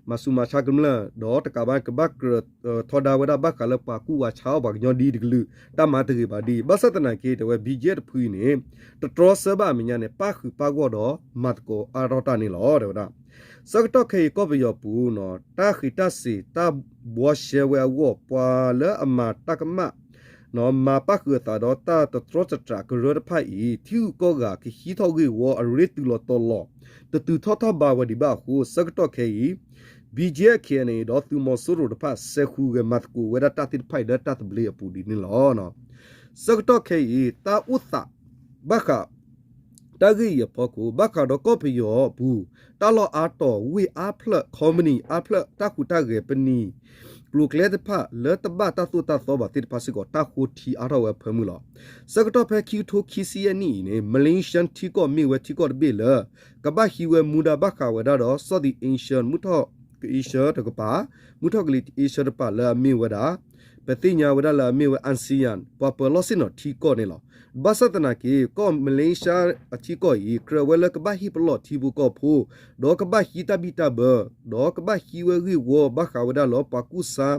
မၤဆူးမၤဆါကမျၢၢ် ဒီးတကးဘၣ် ကဘၣ်ကြၢးထီဒါဝဲဒၣ်ဘၣ်ဃးလၢပှၤကူၣ်ဝၤဆါအီၣ်ပှၤကညီဒ်တကလုာ် တၢ်မၤတဂ့ၤဘၣ်ဒ် ဘၣ်ဆၣ်သနာ်က့ တဲဝဲ BGF တဖုအံၤန့ၣ် တတြီဆၢဘၣ်အမဲာ်ညါန့ၣ် ပၣ်ဃုာ်ပၣ်ဂီၢ်ဒီး မၤသကိးအါထီၣ်တၢ်န့ၣ်လီၤ တဲဝဲဒၣ် ဆၢကတီၢ်ခဲအံၤ ကီၢ်ပယီၤပူၤနီၤ တၢ်ဃံးတၢ်စ့ၤ တၢ်ဘှီရှဲဝဲအဂီၢ် ပှၤလၢအမၤတၢ်ကမၣ် မၤပၣ်ဃုာ်အသးဒီးတၢ်တတြီတတြးကရၢတဖၣ်အံၤ ထံဂုၤကီၢ်ဂၤကဟံးထီၣ်ဂ့ၢ်ဝီအရ့တုၤလီၤတီၤလီၤ တတုၤထီၣ်ထီၣ်ဘးဝဲဒံးဘၣ်အဃိ ဆၢကတီၢ်ခဲအံၤ BGF KNA ဒီးသုးမီၤစိရိၤတဖၣ် စဲးဃုာ်ဂဲၤမၤသကိးဝဲဒၣ်တၢ်သ့ၣ်တဖၣ်အံၤလၢတၢ်သဘျ့အပူၤဒ်န့ၣ်လီၤ. ဆၢကတီၢ်ခဲအံၤ တၢ်အိၣ်သး ဘၣ်ဃး တၢ်ဂ့ၢ်အံၤအဖီခိၣ် ဘၣ်ဃးဒီးကီၢ်ပယီၤအပူၤ တၢ်လီၢ်အါတီၤ ဝ့ၢ်အါဖျၢၣ် ခီပနံၣ်အါဖျၢၣ် တၢ်ဟူးတၢ်ဂဲၤ ပနံာ် ကျိၤကျဲသ့ၣ်တဖၣ် လၢတဘၣ်တၢ်သိၣ်တၢ်သီဘၣ်သ့ၣ်တဖၣ်စ့ၢ်ကီး တၢ်ဃိထံအါထီၣ်ဝဲအဖၢမုၢ်လီၤ. ဆၢကတီၢ်ဖဲခံကထိခံဆံယဲၢ်နံၣ်အံၤန့ၣ် Malaysia ထံကီၢ်မ့ၢ်ဝဲထံကီၢ်တဘ့ၣ်လၢ ကဘၣ်ဟံးဝဲမူဒါဘၣ်ဃးဝဲဒၣ်ဒီး Southeast Asia မုၢ်ထီၣ်ကလံၤ Asia တကပၤ, မုၢ်ထီၣ်ကလံၤ Asia တကပၤလၢအမ့ၢ်ဝဲဒၣ် ပသ့ၣ်ညါဝဲဒၣ်လၢအမ့ၢ်ဝဲ ASEAN ပှၤပၢၤလီၢ်ဆ့ၣ်နီၤထံကီၢ်န့ၣ်လီၤ. ဘၣ်ဆၣ်သနာ်က့ ကီၢ် Malaysia အထံကီၢ်အံၤ ကြၢးဝဲလၢကဘၣ်ဟ့ၣ်ပလီၢ်ထံဖိကီၢ်ဖိ, ဒီးကဘၣ်ဟံးတၢ်ဘံၣ်တၢ်ဘၢ, ဒီးကဘၣ်ဟံးဝဲဂ့ၢ်ဝီဘၣ်ဃးဝဲဒၣ်လၢပှၤကူၣ်ဆါ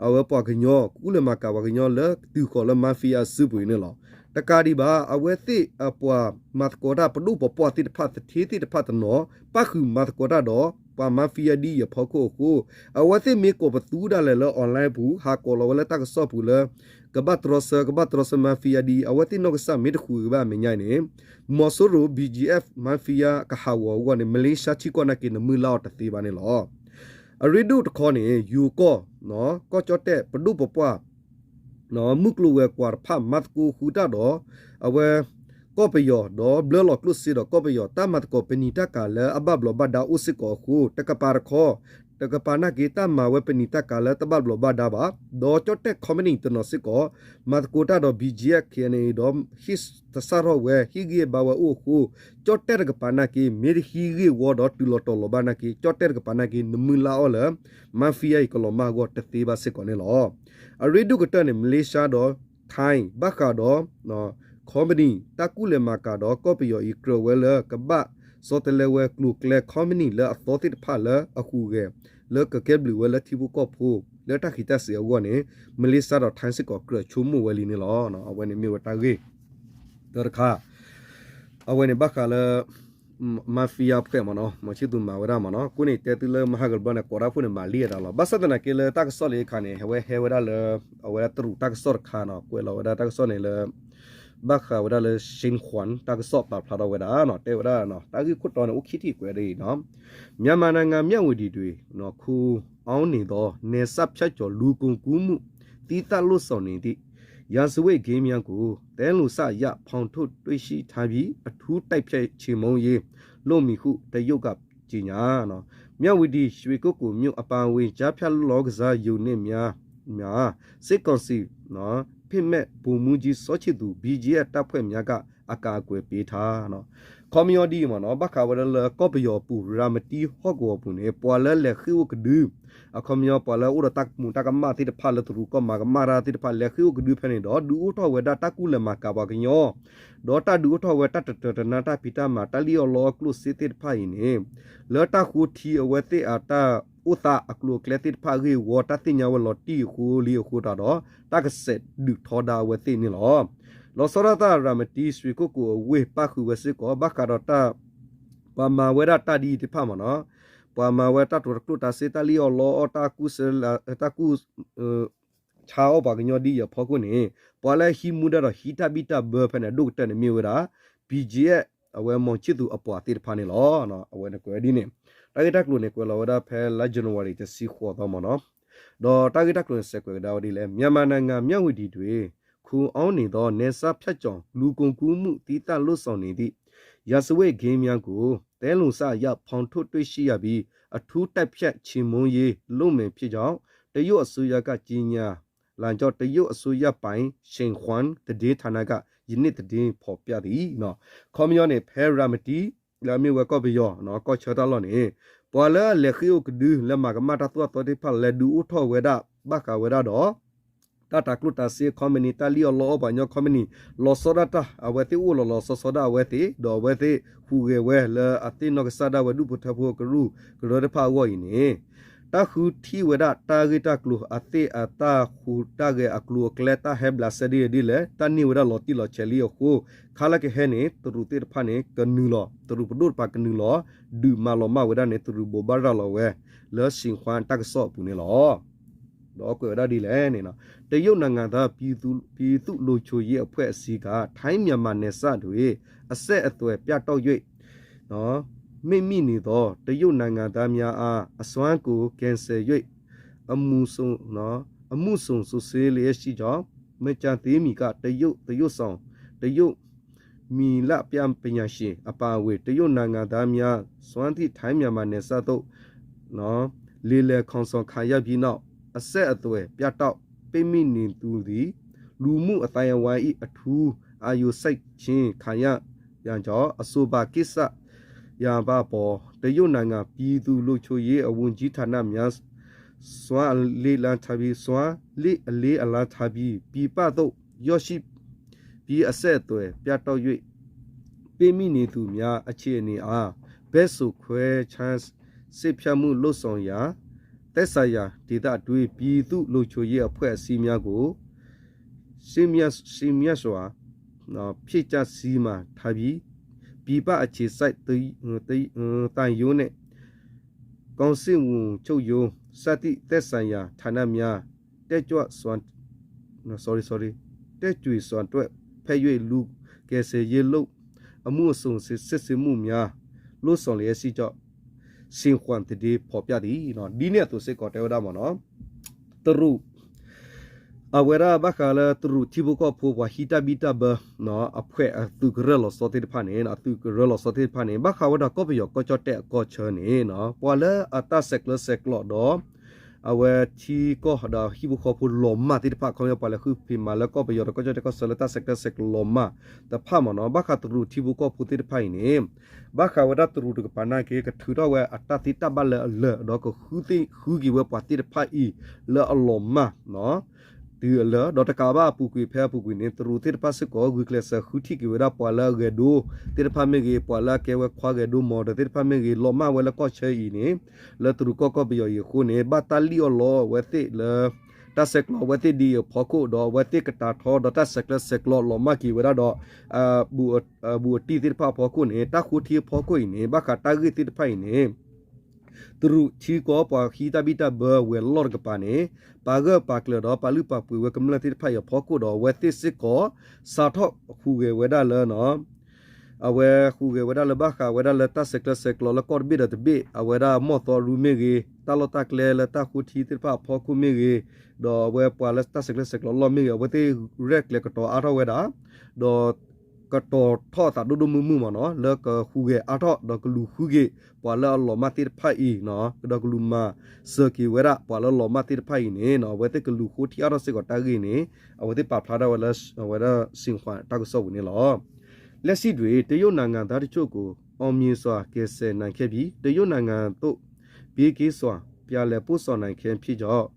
အဝဲပှၤကညီ ကူၣ်လဲၤမၤကၤပှၤကညီလၢတုၤဃီၤလၢ mafia စုပူၤအံၤန့ၣ်လီၤ. တကးဒံးဘၣ် အဝဲသ့ၣ်အပှၤမၤသကိးတၢ်ပဒိၣ်ပပှၢ်သ့ၣ်တဖၣ် သထ့သ့ၣ်တဖၣ်တနီၤ ပၣ်ဃုာ်မၤသကိးတၢ်ဒီး ပှၤ mafia ဒ်အံၤအဖီခိၣ်အဃိ, အဝဲသ့ၣ်မ့ၢ်ကိးပသူဒၣ်လဲာ်လၢ online ပူၤ ဟးကိးလီၤဝဲလၢတၢ်ကစီၣ်ပူၤလၢ ကဘၣ်တြီဆၢ ကဘၣ်တြီဆၢ mafia ဒ်အံၤ အဝဲသ့ၣ်နီၢ်ကစၢ်မ့ၢ်တဃုာ်က့ၤဘၣ်အမဲာ်ညါအံၤန့ၣ် မီၤစိရိၤ BGF mafia ကဟးဂီၤအဂီၢ်န့ၣ် Malaysia ထံကီၢ်နာ်က့ နမုၢ်လၢ်အီၤတသ့ဘၣ်န့ၣ်လီၤ. အရ့ဒိၣ်တခီန့ၣ် ယိၤကီၢ် ကီၢ်ကၠီၣ်တဲၣ်ပဒိၣ်ပပှၢ် မုၢ်ကျိၤဝဲၤကွာ်တဖၣ် မၤသကိးဃုာ်တၢ်ဒီး အဝဲ ကီၢ်ပယီၤ ဒီးဘျၢလီၤကျိၣ်စ့ဒီးကီၢ်ပယီၤ တၢ်မၤသကိးပနံာ်တၢ်ကၤလၢအဘၣ်ဘျီးဘၣ်ဒါအိၣ်စ့ၢ်ကီးအဃိ တကပၤတခီ တကပၤနာ်က့ တၢ်မၤဝဲပနံာ်တၢ်ကၤလၢတဘၣ်ဘျီးဘၣ်ဒါဘၣ်, ဒီးကၠီၣ်တဲၣ် ခီပနံၣ် တနီၤစ့ၢ်ကီး မၤသကိးတၢ်ဒီး BGF KNA ဒီး ဟ့ၣ်တစၢ်ထီၣ်ဝဲ ဟ့ၣ်ဂံၢ်ဘါဝဲအိၣ်အဃိ ကၠီၣ်တဲၣ်တကပၤနာ်က့ မ့ၢ်တဟံးဂ့ၢ်ဝီဒီးတုၤလီၤတီၤလီၤဘၣ်နာ်က့ ကၠီၣ်တဲၣ်တကပၤနာ်က့ နမုၢ်လၢ်အီၤလၢ mafia အံၤကလီၤမၢ်အဂီၢ်တသ့ဘၣ်စ့ၢ်ကီးန့ၣ်လီၤ. အရ့ဒိၣ်ကတၢၢ်န့ၣ် Malaysia ဒီး Thai ဘၣ်ဃးဒီး ခီပနံၣ် တၢ်ကူၣ်လဲၤမၤကၤဒီးကီၢ်ပယီၤအံၤ ကြၢးဝဲလၢကဘၣ်ဆီတလဲဝဲကျိၤကျဲ ခီပနံၣ်လၢအသီသ့ၣ်တဖၣ်လၢအဟူးဂဲၤ လၢကကဲဘျုးဝဲလၢထံဖိကီၢ်ဖိ လၢတၢ်ဃံးတၢ်စ့ၤအဂီၢ်န့ၣ် Malaysia ဒီး Thai စ့ၢ်ကီးကြၢးဆိကမိၣ်ဝဲလံန့ၣ်လီၤ. အဝဲန့ၣ်မ့ၢ်ဝဲတၢ်ဂ့ၢ် တၢတခါ အဝဲန့ၣ်ဘၣ်ဃးလၢ mafia ဖှဲးမ့ၢ်နီၤ မီၤဆံၣ်သူးမၤဝဲဒၣ်မ့ၢ်နီၤ အဃိန့ၣ် တဲသုလၢမဟါကဘျီန့ၣ် ကိးတၢ်ဖိန့ၣ် မၤလံအသးလီၤ. ဘၣ်ဆၣ်သနာ်က့လၢတၢ်ကစီၣ်လၢအခါန့ၣ် အဝဲဟဲဝဲဒၣ်လၢ အဝဲဒၣ်တရူးတၢ်ကစီၣ်တခါနီၤ ကွဲးလီၤဝဲဒၣ်တၢ်ကစီၣ်န့ၣ်လၢ ဘၣ်ဃးဝဲဒၣ်လၢ Shin Hwan တၢ်ကစီၣ်ပာ်ဖျါထီၣ်ဝဲဒၣ်နီၤ တဲဝဲဒၣ် တၢ်ဂ့ၢ်ခိၣ်တီန့ၣ် အိၣ်ခံထံၣ်ကွဲးဒ်အံၤနီၤ မြန်မာနိုင်ငံ မြဝတီတွင် ခိုအောင်းနေသော နယ်စပ်ဖြတ်ကျော် လူကုန်ကူးမှု သီးသန့်လုပ်ဆောင်နေသည့် ရာဇဝတ်ဂိမ်းများကို သဲလိာ်စရ ဖော်ထုတ်တွေ့ရှိထားပြီး အထူးတိုက်ဖျက်ချေမှုန်းရေး လုပ်မည်ဟု တရုတ်က ကြေညာ မြဝတီ ရွှေကုက္ကိုမြို့ အပါအဝင် ကျားဖြန့်လောင်းကစားရုံများမှာ စစ်ကောင်စီ ဖက်မှန်ဗိုလ်မှူးကြီး စောချစ်သူ ဘီဂျီအက်ဖ် တပ်ဖွဲ့များက အကာအကွယ်ပေးထား ခီပညီဒ်အံၤမ့ၢ်နီၤ ဘၣ်ဃးဝဲဒၣ်လၢကီၢ်ပယီၤအပူၤ ရၤမတံဟီၣ်ကဝီၤအပူၤန့ၣ် ပှၤလၢလဲၤဃ့ၢ်အိၣ်ကဒု အခီပညီ ပှၤလၢအိၣ်ဒီးတၢ်ကမူးတၢ်ကမၣ်သ့ၣ်တဖၣ်လၢတရူးကီၢ်မၤကမၣ်တၢ်သ့ၣ်တဖၣ် လဲၤဃ့ၢ်အိၣ်ကဒုဖဲန့ၣ်ဒီး ဒုးအိၣ်ထီၣ်ဝဲဒၣ်တၢ်ကူၣ်လဲၤမၤကၤပှၤကညီ ဒီးတၢ်ဒုးအိၣ်ထီၣ်ဝဲတၢ်တတၢာ်တနါတၢ်ဖံးတၢ်မၤ တၢ်လံၣ်အီၣ်လီအီၣ်ကျိၣ်စ့သ့ၣ်တဖၣ်အံၤန့ၣ် လၢတၢ်ဃိထံအဝဲသ့ၣ်အတၢ်အိၣ်သးအကျိၤအကျဲသ့ၣ်တဖၣ်အဂ့ၢ်အဝီ တၢ်သ့ၣ်ညါဝဲလီၤတံၢ်အဃိလံအဃိသတးဒီး တၢ်ကဆဲးဒုးထီဒါအဝဲသ့ၣ်န့ၣ်လီၤ. လီၤဆီဒၣ်တၢ် ရၤမတံ ရွှေကုက္ကိုအဝ့ၢ် ပၣ်ဃုာ်ဝဲစ့ၢ်ကီး ဘၣ်ဃးဒီးတၢ် ပှၤမၤဝဲဒၣ်တၢ်ဒ်အံၤသ့ၣ်တဖၣ်မ့ၢ်နီၤ ပှၤမၤဝဲတၢ်တြီတကျိၣ်တြီစ့ တၢ်လံၣ်အီၣ်လီအီၣ် တၢ်ကူၣ် ဆါအီၣ်ပှၤကညီဒ်အံၤအဖီခိၣ်န့ၣ် ပှၤလၢဟံးမူဒါဒီးဟံးတၢ်ဘံၣ်တၢ်ဘၢဖဲန့ၣ် အဒိၣ်ကတၢၢ်န့ၣ်မ့ၢ်ဝဲဒၣ် ဘီဂျီအက်ဖ် အဝဲမီၤဆံၣ်သူးအပှၤသ့ၣ်တဖၣ်န့ၣ်လီၤ. အဝဲန့ၣ်ကွဲးဒ်န့ၣ် တၢ်ဂ့ၢ်တၢ်ကျိၤန့ၣ် ကွဲးလီၤဝဲဒၣ်ဖဲလါ January တဆံဃိးသီမ့ၢ်နီၤ ဒီးတၢ်ဂ့ၢ်တၢ်ကျိၤန့ၣ် စဲးကွဲးကဒါဝဲဒ်လဲၣ် မြန်မာနိုင်ငံ မြဝတီတွင် ခိုအောင်းနေသော နယ်စပ်ဖြတ်ကျော် လူကုန်ကူးမှု သီးသန့်လုပ်ဆောင်နေသည့် ရာဇဝတ်ဂိမ်းများကို သဲလိာ်စရ ဖော်ထုတ်တွေ့ရှိရပြီး အထူးတိုက်ဖျက်ချေမှုန်းရေး လုပ်မည်ဖြစ်ကြောင်း တရုတ်အစိုးရက ကြေညာလာကြောင်း တရုတ်အစိုးရပိုင် ရှင်ဟွမ် သတင်းဌာနက ယနေ့ သတင်းဖော်ပြသည် ခီပညီန့ၣ် ဖဲရၤမတံ လၢအမ့ၢ်ဝဲကီၢ်ပယီၤ ကီၢ်ဆၢတၢ်လီၢ်န့ၣ် ပှၤလၢအလဲၤဃ့ၢ်အိၣ်ကဒု လဲၤမၤကမၣ်တၢ်သိၣ်တၢ်သီသ့ၣ်တဖၣ် လဲၤဒုးအိၣ်ထီၣ်ဝဲဒၣ် ဘၣ်ဃးဝဲဒၣ်ဒီး တၢ်တြီတကျိၣ်တြီစ့ ခီပနံၣ် တၢ်လံၣ်အီၣ်လီအီၣ်ပှၤကညီ ခီပနံၣ် လီၤဆီဒၣ်တၢ် အဝဲသ့ၣ်အိၣ်လီၤလီၤဆီဆီဒၣ်အဝဲသ့ၣ် ဒီးအဝဲသ့ၣ်ဟူးဂဲၤဝဲလၢအသ့ၣ်နီၢ်ကစၢ်ဒၣ်ဝဲ ဒူၣ်ဖိထၢဖိကရူၢ်ကရၢတဖၣ်အဂီၢ်အံၤန့ၣ် တၢ်ဃုထံၣ်ဝဲဒၣ်တၢ်ဂ့ၢ်တၢ်ကျိၤ အသ့ၣ်အတၢ်ဟူးတၢ်ဂဲၤအကျိၤအကျဲ တၢ်ဟဲဘျးစဲဒ်လဲၣ်ဒ်လဲၣ် တၢ်န့ၢ်ဝဲဒၣ်လီၤတံၢ်လီၤဆဲးလံအဃိ ခါလၢကဟဲန့ၣ် တရူးသ့ၣ်တဖၣ်န့ၣ် ကနုာ်လီၤ တရူးပဒိၣ်တဖၣ်ကနုာ်လီၤ ဒုးမၤလီၤမၢ်ဝဲဒၣ်န့ၣ် တရူးဘိးဘၣ်ရၤလီၤဝဲ လၢ ရှင်ဟွမ် တၢ်ကစီၣ်အပူၤန့ၣ်လီၤ. ဒီးကွဲးဝဲဒၣ်ဒ်လဲၣ်န့ၣ် တရုတ်နိုင်ငံသား ပြည်သူ့ ပြည်သူ့လုံခြုံရေးအဖွဲ့အစည်းက ထိုင်း-မြန်မာနယ်စပ်တွင် အဆက်အသွယ်ပြတ်တောက်၍ မ့ၢ်မိနေသော တရုတ်နိုင်ငံသားများအား အစွမ်းကုန် ကယ်ဆယ်၍ အမှုစုံ အမှုစုံစစ်ဆေးလျက်ရှိကြောင်း မကြာသေးမီက တရုတ်သရုပ်ဆောင် တရုတ် မီလပျၢပညာရှင် အပါအဝင် တရုတ်နိုင်ငံသားများ စွမ်းသည့် ထိုင်းမြန်မာနယ်စပ်သို့ လေလံခေါ်ဆောင်ခံရပြီးနောက် အဆက်အသွယ်ပြတ်တောက် ပိတ်မိနေသူသည် လူမှုအသိုင်းအဝိုင်း၏ အထူးအာရုံစိုက်ခြင်းခံရရကြောင်း အဆိုပါကိစ္စရပ်အပေါ် တရုတ်နိုင်ငံပြည်သူ့လုံခြုံရေးဝန်ကြီးဌာနများ စွမ်းအလေးအလံထားပြီး စွမ်းအလေးအလံထားပြီး ပြည်ပသို့ ရောက်ရှိပြီး အဆက်အသွယ်ပြတ်တောက်၍ ပိတ်မိနေသူများအခြေအနေအား ဘက်စုံခွဲခြမ်းစိတ်ဖြတ်မှုလုပ်ဆောင်ရန် သက်ဆိုင်ရာဒေသအတွင်း ပြည်သူ့လုံခြုံရေးအဖွဲ့အစည်းများကို စည်းမျဉ်းစွာ ဖြည့်ကျစီမံထားပြီး ပြည်ပအခြေစိုက်သံရုံးနဲ့ ကောင်စစ်ဝန်ချုပ်ရုံး စသည့်သက်ဆိုင်ရာဌာနများ တက်ကြွစွာ sorry sorry တက်ကြွစွာအတွက် ဖက်ရွေးလူကယ်ဆယ်ရေးလုပ်အမှုအစုံစစ်ဆေးမှုများ လုပ်ဆောင်လျက်ရှိကြောင်း ဆင်ခွန်သတင်းဖော်ပြသည် ဒ်န့ၣ်အသိးစ့ၢ်ကီးတဲဝဲဒၣ်မ့ၢ်နီၤ တရူး အဝဲဒၣ်ဘၣ်ဃးလၢတရူးထံဖိကီၢ်ဖိပှၤဟံးတၢ်ဘံၣ်တၢ်ဘၢ အဖွဲ့အသုးကရၢလီၤဆီသ့ၣ်တဖၣ်န့ၣ် အသုးကရၢလီၤဆီသ့ၣ်တဖၣ်န့ၣ် ဘၣ်ဃးဝဲဒၣ်ကီၢ်ပယီၤကီၢ်ကၠီၣ်တဲၣ်အကီၢ်ဆၢန့ၣ် ပှၤလၢအတၢ်ဆဲးကျၢဆဲးကျိးဒီး အဝဲထံကီၢ်ဒီးဟံၣ်ဖိဃီဖိလီၤမၢ်သ့ၣ်တဖၣ် ခီပညီပှၤလၢဃုဖံးမၤလၢကီၢ်ပယီၤဒီးကီၢ်ကၠီၣ်တဲၣ်ကီၢ်ဆၢလၢတၢ်ဆဲးကျၢဆဲးကျိးလီၤမၢ် တဖၣ်မ့ၢ်နီၤ ဘၣ်ဃးတရူးထံဖိကီၢ်ဖိသ့ၣ်တဖၣ်အံၤန့ၣ် ဘၣ်ဃးဝဲဒၣ်တရူးတကပၤနာ်က့ ကထုးထီၣ်ဝဲအတၢ်သ့တၢ်ဘၣ်လၢအလၢာ် ဒီးကဃုသ့ၣ်ဃုက့ၤဝဲပှၤသ့ၣ်တဖၣ်အံၤ လၢအလီၤမၢ် တုၤအလၢာ် ဒီးတကးဘၣ်အပူၤကွံာ်ဖဲအပူၤကွံာ်န့ၣ် တရူးသ့ၣ်တဖၣ်စ့ၢ်ကီး ဂုာ်ကျဲးစၢးဃုထံၣ်က့ၤဝဲဒၣ်ပှၤလၢအဂဲၤဒိသ့ၣ်တဖၣ်မ့ၢ်ဂ့ၤ ပှၤလၢအကဲဝဲခွါဂဲၤဒိ မီၢ်ဒီးသ့ၣ်တဖၣ်မ့ၢ်ဂ့ၤ လီၤမၢ်ဝဲလၢကီၢ်ဆၢအံၤန့ၣ် လၢတရူးကီၢ်ကီၢ်ပယီၤအံၤအဃိန့ၣ် ဘၣ်တၢ်လံၣ်အီၣ်လီအီၣ်အဝဲသ့ၣ်လၢ တၢ်ဆဲးကျိးအဝဲသ့ၣ်ဒ်အံၤအဖီခိၣ် ဒီးအဝဲသ့ၣ်ကတာ်ထီ ဒီးတၢ်ဆဲးကျၢဆဲးကျိးလီၤမၢ်က့ၤဝဲဒၣ်ဒီး ဘူးအတံၢ်သ့ၣ်တဖၣ်အဖီခိၣ်န့ၣ် တၢ်ဃိထံအဖီခိၣ်အံၤန့ၣ် ဘၣ်ဃးတၢ်ဂ့ၢ်သ့ၣ်တဖၣ်အံၤန့ၣ် တရူးထံကီၢ်ပှၤဟံးတၢ်ဘံၣ်တၢ်ဘၢဝဲၤလီၢ်တကပၤန့ၣ် ပာ်ဂၢၢ်ပာ်ကျၢၤဒီးပာ်လုၢ်ပာ်ပှ့ၤဝဲကမျၢၢ်သ့ၣ်တဖၣ်အံၤအဖီခိၣ်ဒီး အဝဲသ့ၣ်စ့ၢ်ကီး စးထီၣ်ဟူးဂဲၤဝဲဒၣ်လၢ အဝဲဟူးဂဲၤဝဲဒၣ်လၢဘၣ်ဃးဝဲဒၣ်လၢတၢ်ဆဲးကျၢဆဲးကျိးလၢကီၢ်တဘ့ၣ်ဒီးတဘ့ၣ် အဝဲဒၣ်မီၢ်သီရူမ့ၢ်ဂ့ၤ တၢ်လီၢ်တၢ်ကျဲလၢတၢ်ဃိထံသ့ၣ်တဖၣ်အဖီခိၣ်မ့ၢ်ဂ့ၤ ဒီးအဝဲပှၤလၢတၢ်ဆဲးကျၢဆဲးကျိးလီၢ်မ့ၢ်ဂ့ၤ အဝဲသ့ၣ်ရဲၣ်ကျဲၤကတီၤအါထီၣ်ဝဲဒၣ် ဒီး ကတီၤထီၣ်အသးဒိၣ်ဒိၣ်မုၢ်မုၢ်မ့ၢ်နီၤ လၢကဟူးဂဲၤအါထီၣ် ဒီးကလူၤဃုက့ၤ ပှၤလၢအလီၤမၢ်သ့ၣ်တဖၣ်အံၤ ဒီးကလူၤမၤစၢၤက့ၤဝဲဒၣ် ပှၤလၢလီၤမၢ်သ့ၣ်တဖၣ်အံၤန့ၣ် အဝဲသ့ၣ်ကလူၤဃိထံအါထီၣ်စ့ၢ်ကီးတၢ်ဂ့ၢ်န့ၣ် အဝဲသ့ၣ်ပာ်ဖျါထီၣ်ဝဲလၢ အဝဲဒၣ် ဆင်ခွန် တၢ်ကစီၣ်ပူၤန့ၣ်လီၤ. လက်ရှိတွင် တရုတ်နိုင်ငံသားတချို့ကို အောင်မြင်စွာ ကယ်ဆယ်နိုင်ခဲ့ပြီး တရုတ်နိုင်ငံသို့ ဘေးကင်းစွာ ပြန်လည်ပို့ဆောင်နိုင်ခြင်းဖြစ်ကြောင်း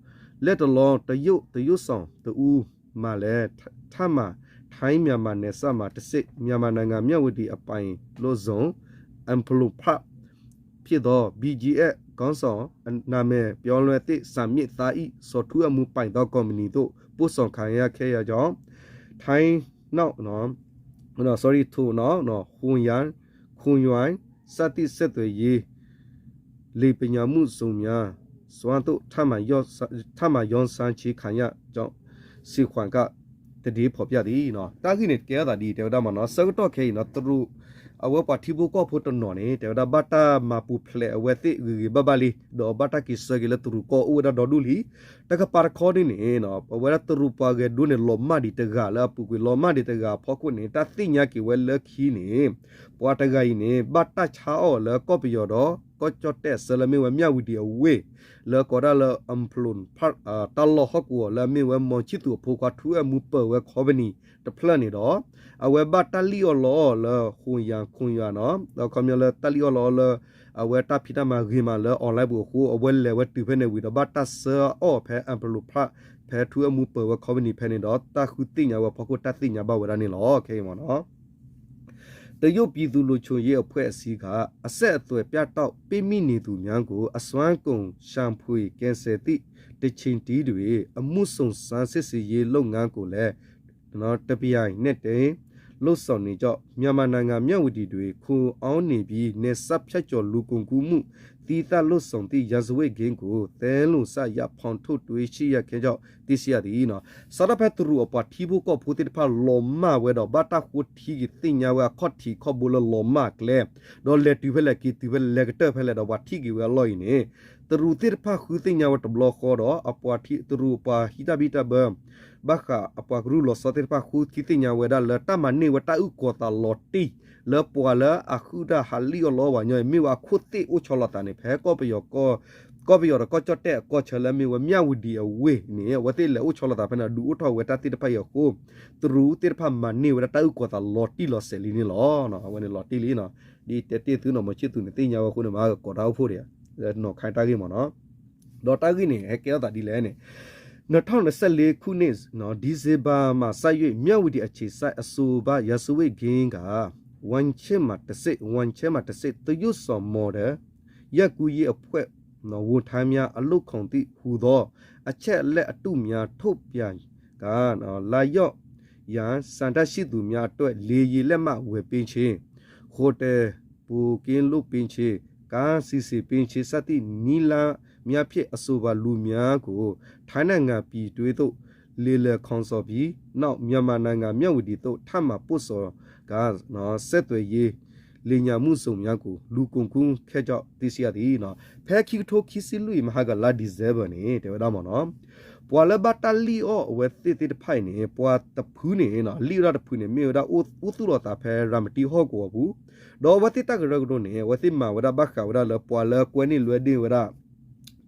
လတ်တလော တရုတ်သရုပ်ဆောင်တစ်ဦးမှလည်း ထပ်မံ ထိုင်း-မြန်မာနယ်စပ်မှာ တဆင့် မြန်မာနိုင်ငံ မြဝတီအပိုင်အလို့ Zone Amphoe Phae ဖြစ်သော ဘီဂျီအက်ဖ် ခေါင်းဆောင် နာမည်ပြောင်းလဲသည့် ဇာမစ်သား ၏ ဆီထွဲအမှုပိုင်သော ကုမ္ပဏီသို့ ပို့ဆောင်ခံရခဲ့ရကြောင်း ထိုင်းနောက် sorry ထိုနောက် ဟွန်ယန် ခွန်ယွင် စသည့်ဆက်သွယ်ရေး လိမ်ပညာမှုစုံများစွမ်းသို့ ထပ်မံရောင်းစားခြင်းခံရကြောင်း ဆင်ခွန်က သတင်းဖော်ပြသည် တၢ်ဂ့ၢ်န့ၣ် ကဲထီၣ်သးဒ်အံၤ တဲဝဲဒၣ်မ့ၢ်နီၤ ဆၢကတီၢ်ခဲအံၤနီၤ တရူး အဝဲပှၤထံဖိကီၢ်ဖိတနီၤန့ၣ် တဲဝဲဒၣ်ဘၣ်တၢ်မၤပူၤဖျဲးအဝဲသ့ၣ်ဂ့ၤဂ့ၤဘၣ်ဘၣ်လံ ဒီးဘၣ်တၢ်က့ၤဆၢက့ၤလၢတရူးကီၢ်အိၣ်ဝဲဒၣ်ဒီဒူၣ်လံ တကပၤတခီန့ၣ်န့ၣ် အဝဲဒၣ်တရူးပှၤဂဲၤဒိန့ၣ် လီၤမၢ်ဒံးတဂၤလၢအပူၤကွံာ် လီၤမၢ်ဒံးတဂၤအဖီခိၣ်န့ၣ် တၢ်သ့ၣ်ညါက့ၤဝဲလၢခံန့ၣ် ပှၤတဂၤအံၤန့ၣ် ဘၣ်တၢ်ဆါအီၣ်လၢကီၢ်ပယီၤဒီး ကီၢ်ကၠီၣ်တဲၣ်အဆၢလၢအမ့ၢ်ဝဲ မြဝတီ အဝ့ၢ် လၢကိးဒၣ်လၢ Amphoe Phae တၢ်လီၢ်ဟီၣ်ကဝီၤလၢအမ့ၢ်ဝဲ မောင်ချစ်သူ အဖိခွါ ထွဲအမူပၢၤဝဲ company တဖျၢၣ်န့ၣ်ဒီး အဝဲဘၣ်တၢ်လံၣ်အီၣ်လီအီၣ်လၢ ဟွန်ယန် ခွန်ယွင် နီၤ ဒီးခီပညီလၢတၢ်လံၣ်အီၣ်လီအီၣ်လၢ အဝဲတၢ်ဖံးတၢ်မၤဂ့ၤမးလၢ online ပူၤအဃိ အဝဲလဲၤဝဲတုၤဖဲန့ၣ်ဝံၤဒီး ဘၣ်တၢ်ဆါအီၣ်ဖဲ Amphoe Phae ဖဲထွဲအမူပၢၤဝဲ company ဖဲန့ၣ်ဒီး တၢ်ဃုသ့ၣ်ညါဝဲအဖီခိၣ် တၢ်သ့ၣ်ညါဘၣ်ဝဲဒၣ်န့ၣ်လီၤ ခဲအံၤမ့ၢ်နီၤ တရုတ်ပြည်သူ့လုံခြုံရေးအဖွဲ့အစည်းက အဆက်အသွယ်ပြတ်တောက် ပိတ်မိနေသူများကို အစွမ်းကုန် ရှာဖွေ ကယ်ဆယ်သည့် တချိန်တည်းတွင် အမှုစုံစမ်းစစ်ဆေးရေးလုပ်ငန်းကိုလည်း တပြိုင်နက်တည်း လုပ်ဆောင်နေကြောင်း မြန်မာနိုင်ငံ မြဝတီတွင် ခိုအောင်းနေပြီး နယ်စပ်ဖြတ်ကျော် လူကုန်ကူးမှု သံသတ်လို့ ဆောင်သည့် ရာဇဝတ်ဂိမ်းကို သဲလွန်စ ရဖော်ထုတ် တွေ့ရှိရခဲ့ကြောင်း သိရှိရသည် စးထီၣ်ဖဲတရူးအပှၤထံဖိကီၢ်ဖိသ့ၣ်တဖၣ်လီၤမၢ်ဝဲဒီး ဘၣ်တၢ်ဃိထံက့ၤသ့ၣ်ညါဝဲအခီၣ်ထံးခီၣ်ဘိလၢလီၤမၢ်အကျဲ, ဒီးလဲၤတုၤဖဲလဲၣ်က့ၤတုၤဖဲလဲၣ် လဲၤကတၢၢ်ဖဲလဲၣ်ဒီး ပှၤထံၣ်က့ၤဝဲအလီၢ်အံၤန့ၣ်, တရူးသ့ၣ်တဖၣ်ဃုသ့ၣ်ညါဝဲတဘျီဃီဒီး တရူးအပှၤဟံးတၢ်ဘံၣ်တၢ်ဘၢ ဘၣ်ဃးအပှၤကရူၢ်လီၤဆီသ့ၣ်တဖၣ်ဃုထံသ့ၣ်ညါဝဲဒၣ်လၢ တၢ်မၤန့ၢ်ဝဲတၢ်အုၣ်ကီၤသးလီၤတံၢ် လၢပှၤလၢအဃုတၢ်ဟးလံၣ်အီၣ်လီအီၣ်ဝဲညီအံၤ မ့ၢ်ဝဲအခိၣ်သ့ၣ်အိၣ်ဆီလီၤသးန့ၣ် ဖဲကီၢ်ပယီၤ ကီၢ်ပယီၤဒီးကီၢ်ကၠီၣ်တဲၣ်အကီၢ်ဆၢလၢအမ့ၢ်ဝဲမၠၣ်ဝတံၤအဝ့ၢ်န့ၣ် အဝဲသ့ၣ်လဲၤအိၣ်ဆီလီၤသးဖဲန့ၣ် ဒုးအိၣ်ထီၣ်ဝဲတၢ်သ့ၣ်တဖၣ်အံၤအဃိ တရူးသ့ၣ်တဖၣ်မၤန့ၢ်ဝဲဒၣ်တၢ်အုၣ်ကီၤသးလီၤတံၢ်လီၤဆဲးလံန့ၣ်လီၤ. အဝဲန့ၣ်လီၤတံၢ်လံနီၤ, ဒ်တဲတ့ၢ်သုနီၤ မီၤဆံၣ်သူးန့ၣ်သ့ၣ်ညါဝဲအဃိန့ၣ် မၤကကိးတၢ်အိၣ်ဖှိၣ်ဒံး နီၤခါတၢ်ဂ့ၢ်မ့ၢ်နီၤ, ဒီးတၢ်ဂ့ၢ်န့ၣ် ဟဲကဲထီၣ်သးဒ်လဲၣ်န့ၣ် နှစ်ထောင့်နှစ်ဆယ့်လေးခုနှစ် ဒီဇင်ဘာမှစ၍ မြဝတီအခြေစိုက် အဆိုပါ ရာဇဝတ်ဂိမ်းက ဝမ်ချဲမတစ့ ဝမ်ချဲမတစ့ သရုပ်ဆောင်မော်ဒယ် ရိုက်ကူးရေးအဖွဲ့ ဝန်ထမ်းများ အလုပ်ခုံသည့်ဟူသော အချက်အလက်အတုများ ထုတ်ပြန်ကာ လာရောက်ရန် ဆန္ဒရှိသူများအတွက် လေယာဉ်လက်မှတ်ဝယ်ပေးခြင်း၊ ဟိုတယ် booking လုပ်ပေးခြင်း၊ ကားစီစဉ်ပေးခြင်း စသည့်နည်းလမ်းများဖြင့် အဆိုပါလူများကို ထိုင်းနိုင်ငံပြည်တွင်းသို့ လေလံခေါ်ဆောင်ပြီးနောက် မြန်မာနိုင်ငံ မြဝတီသို့ ထပ်မံပို့ဆောင်ကာ ဆက်သွယ်ရေးလံညါမှုစုံများကို လူကုန်ကူးခဲ့ကြောင်း သိရှိရသည် ဖဲခံကထိခံဆံလွံၢ် မဟါဂီၤလါ December န့ၣ် တဲဝဲဒၣ်မ့ၢ်နီၤ, ပှၤလၢဘၣ်တၢ်လံၣ်အီၣ်အဝဲသ့ၣ်သ့ၣ်တဖၣ်အံၤန့ၣ် ပှၤတဖုန့ၣ် လံၣ်ဝဲဒၣ်တဖုန့ၣ် မ့ၢ်ဝဲဒၣ်အိၣ်သူၣ်လီၤသးဖဲရၤမတံဟီၣ်ကဝီၤပူၤ, ဒီးအဝဲသ့ၣ်တၢ်ကရၢကရိန့ၣ် အဝဲသ့ၣ်မၤဝဲဒၣ်ဘၣ်ဃးဝဲဒၣ်လၢပှၤလၢကွဲန့ၢ်လွဲန့ၢ်ဝဲဒၣ်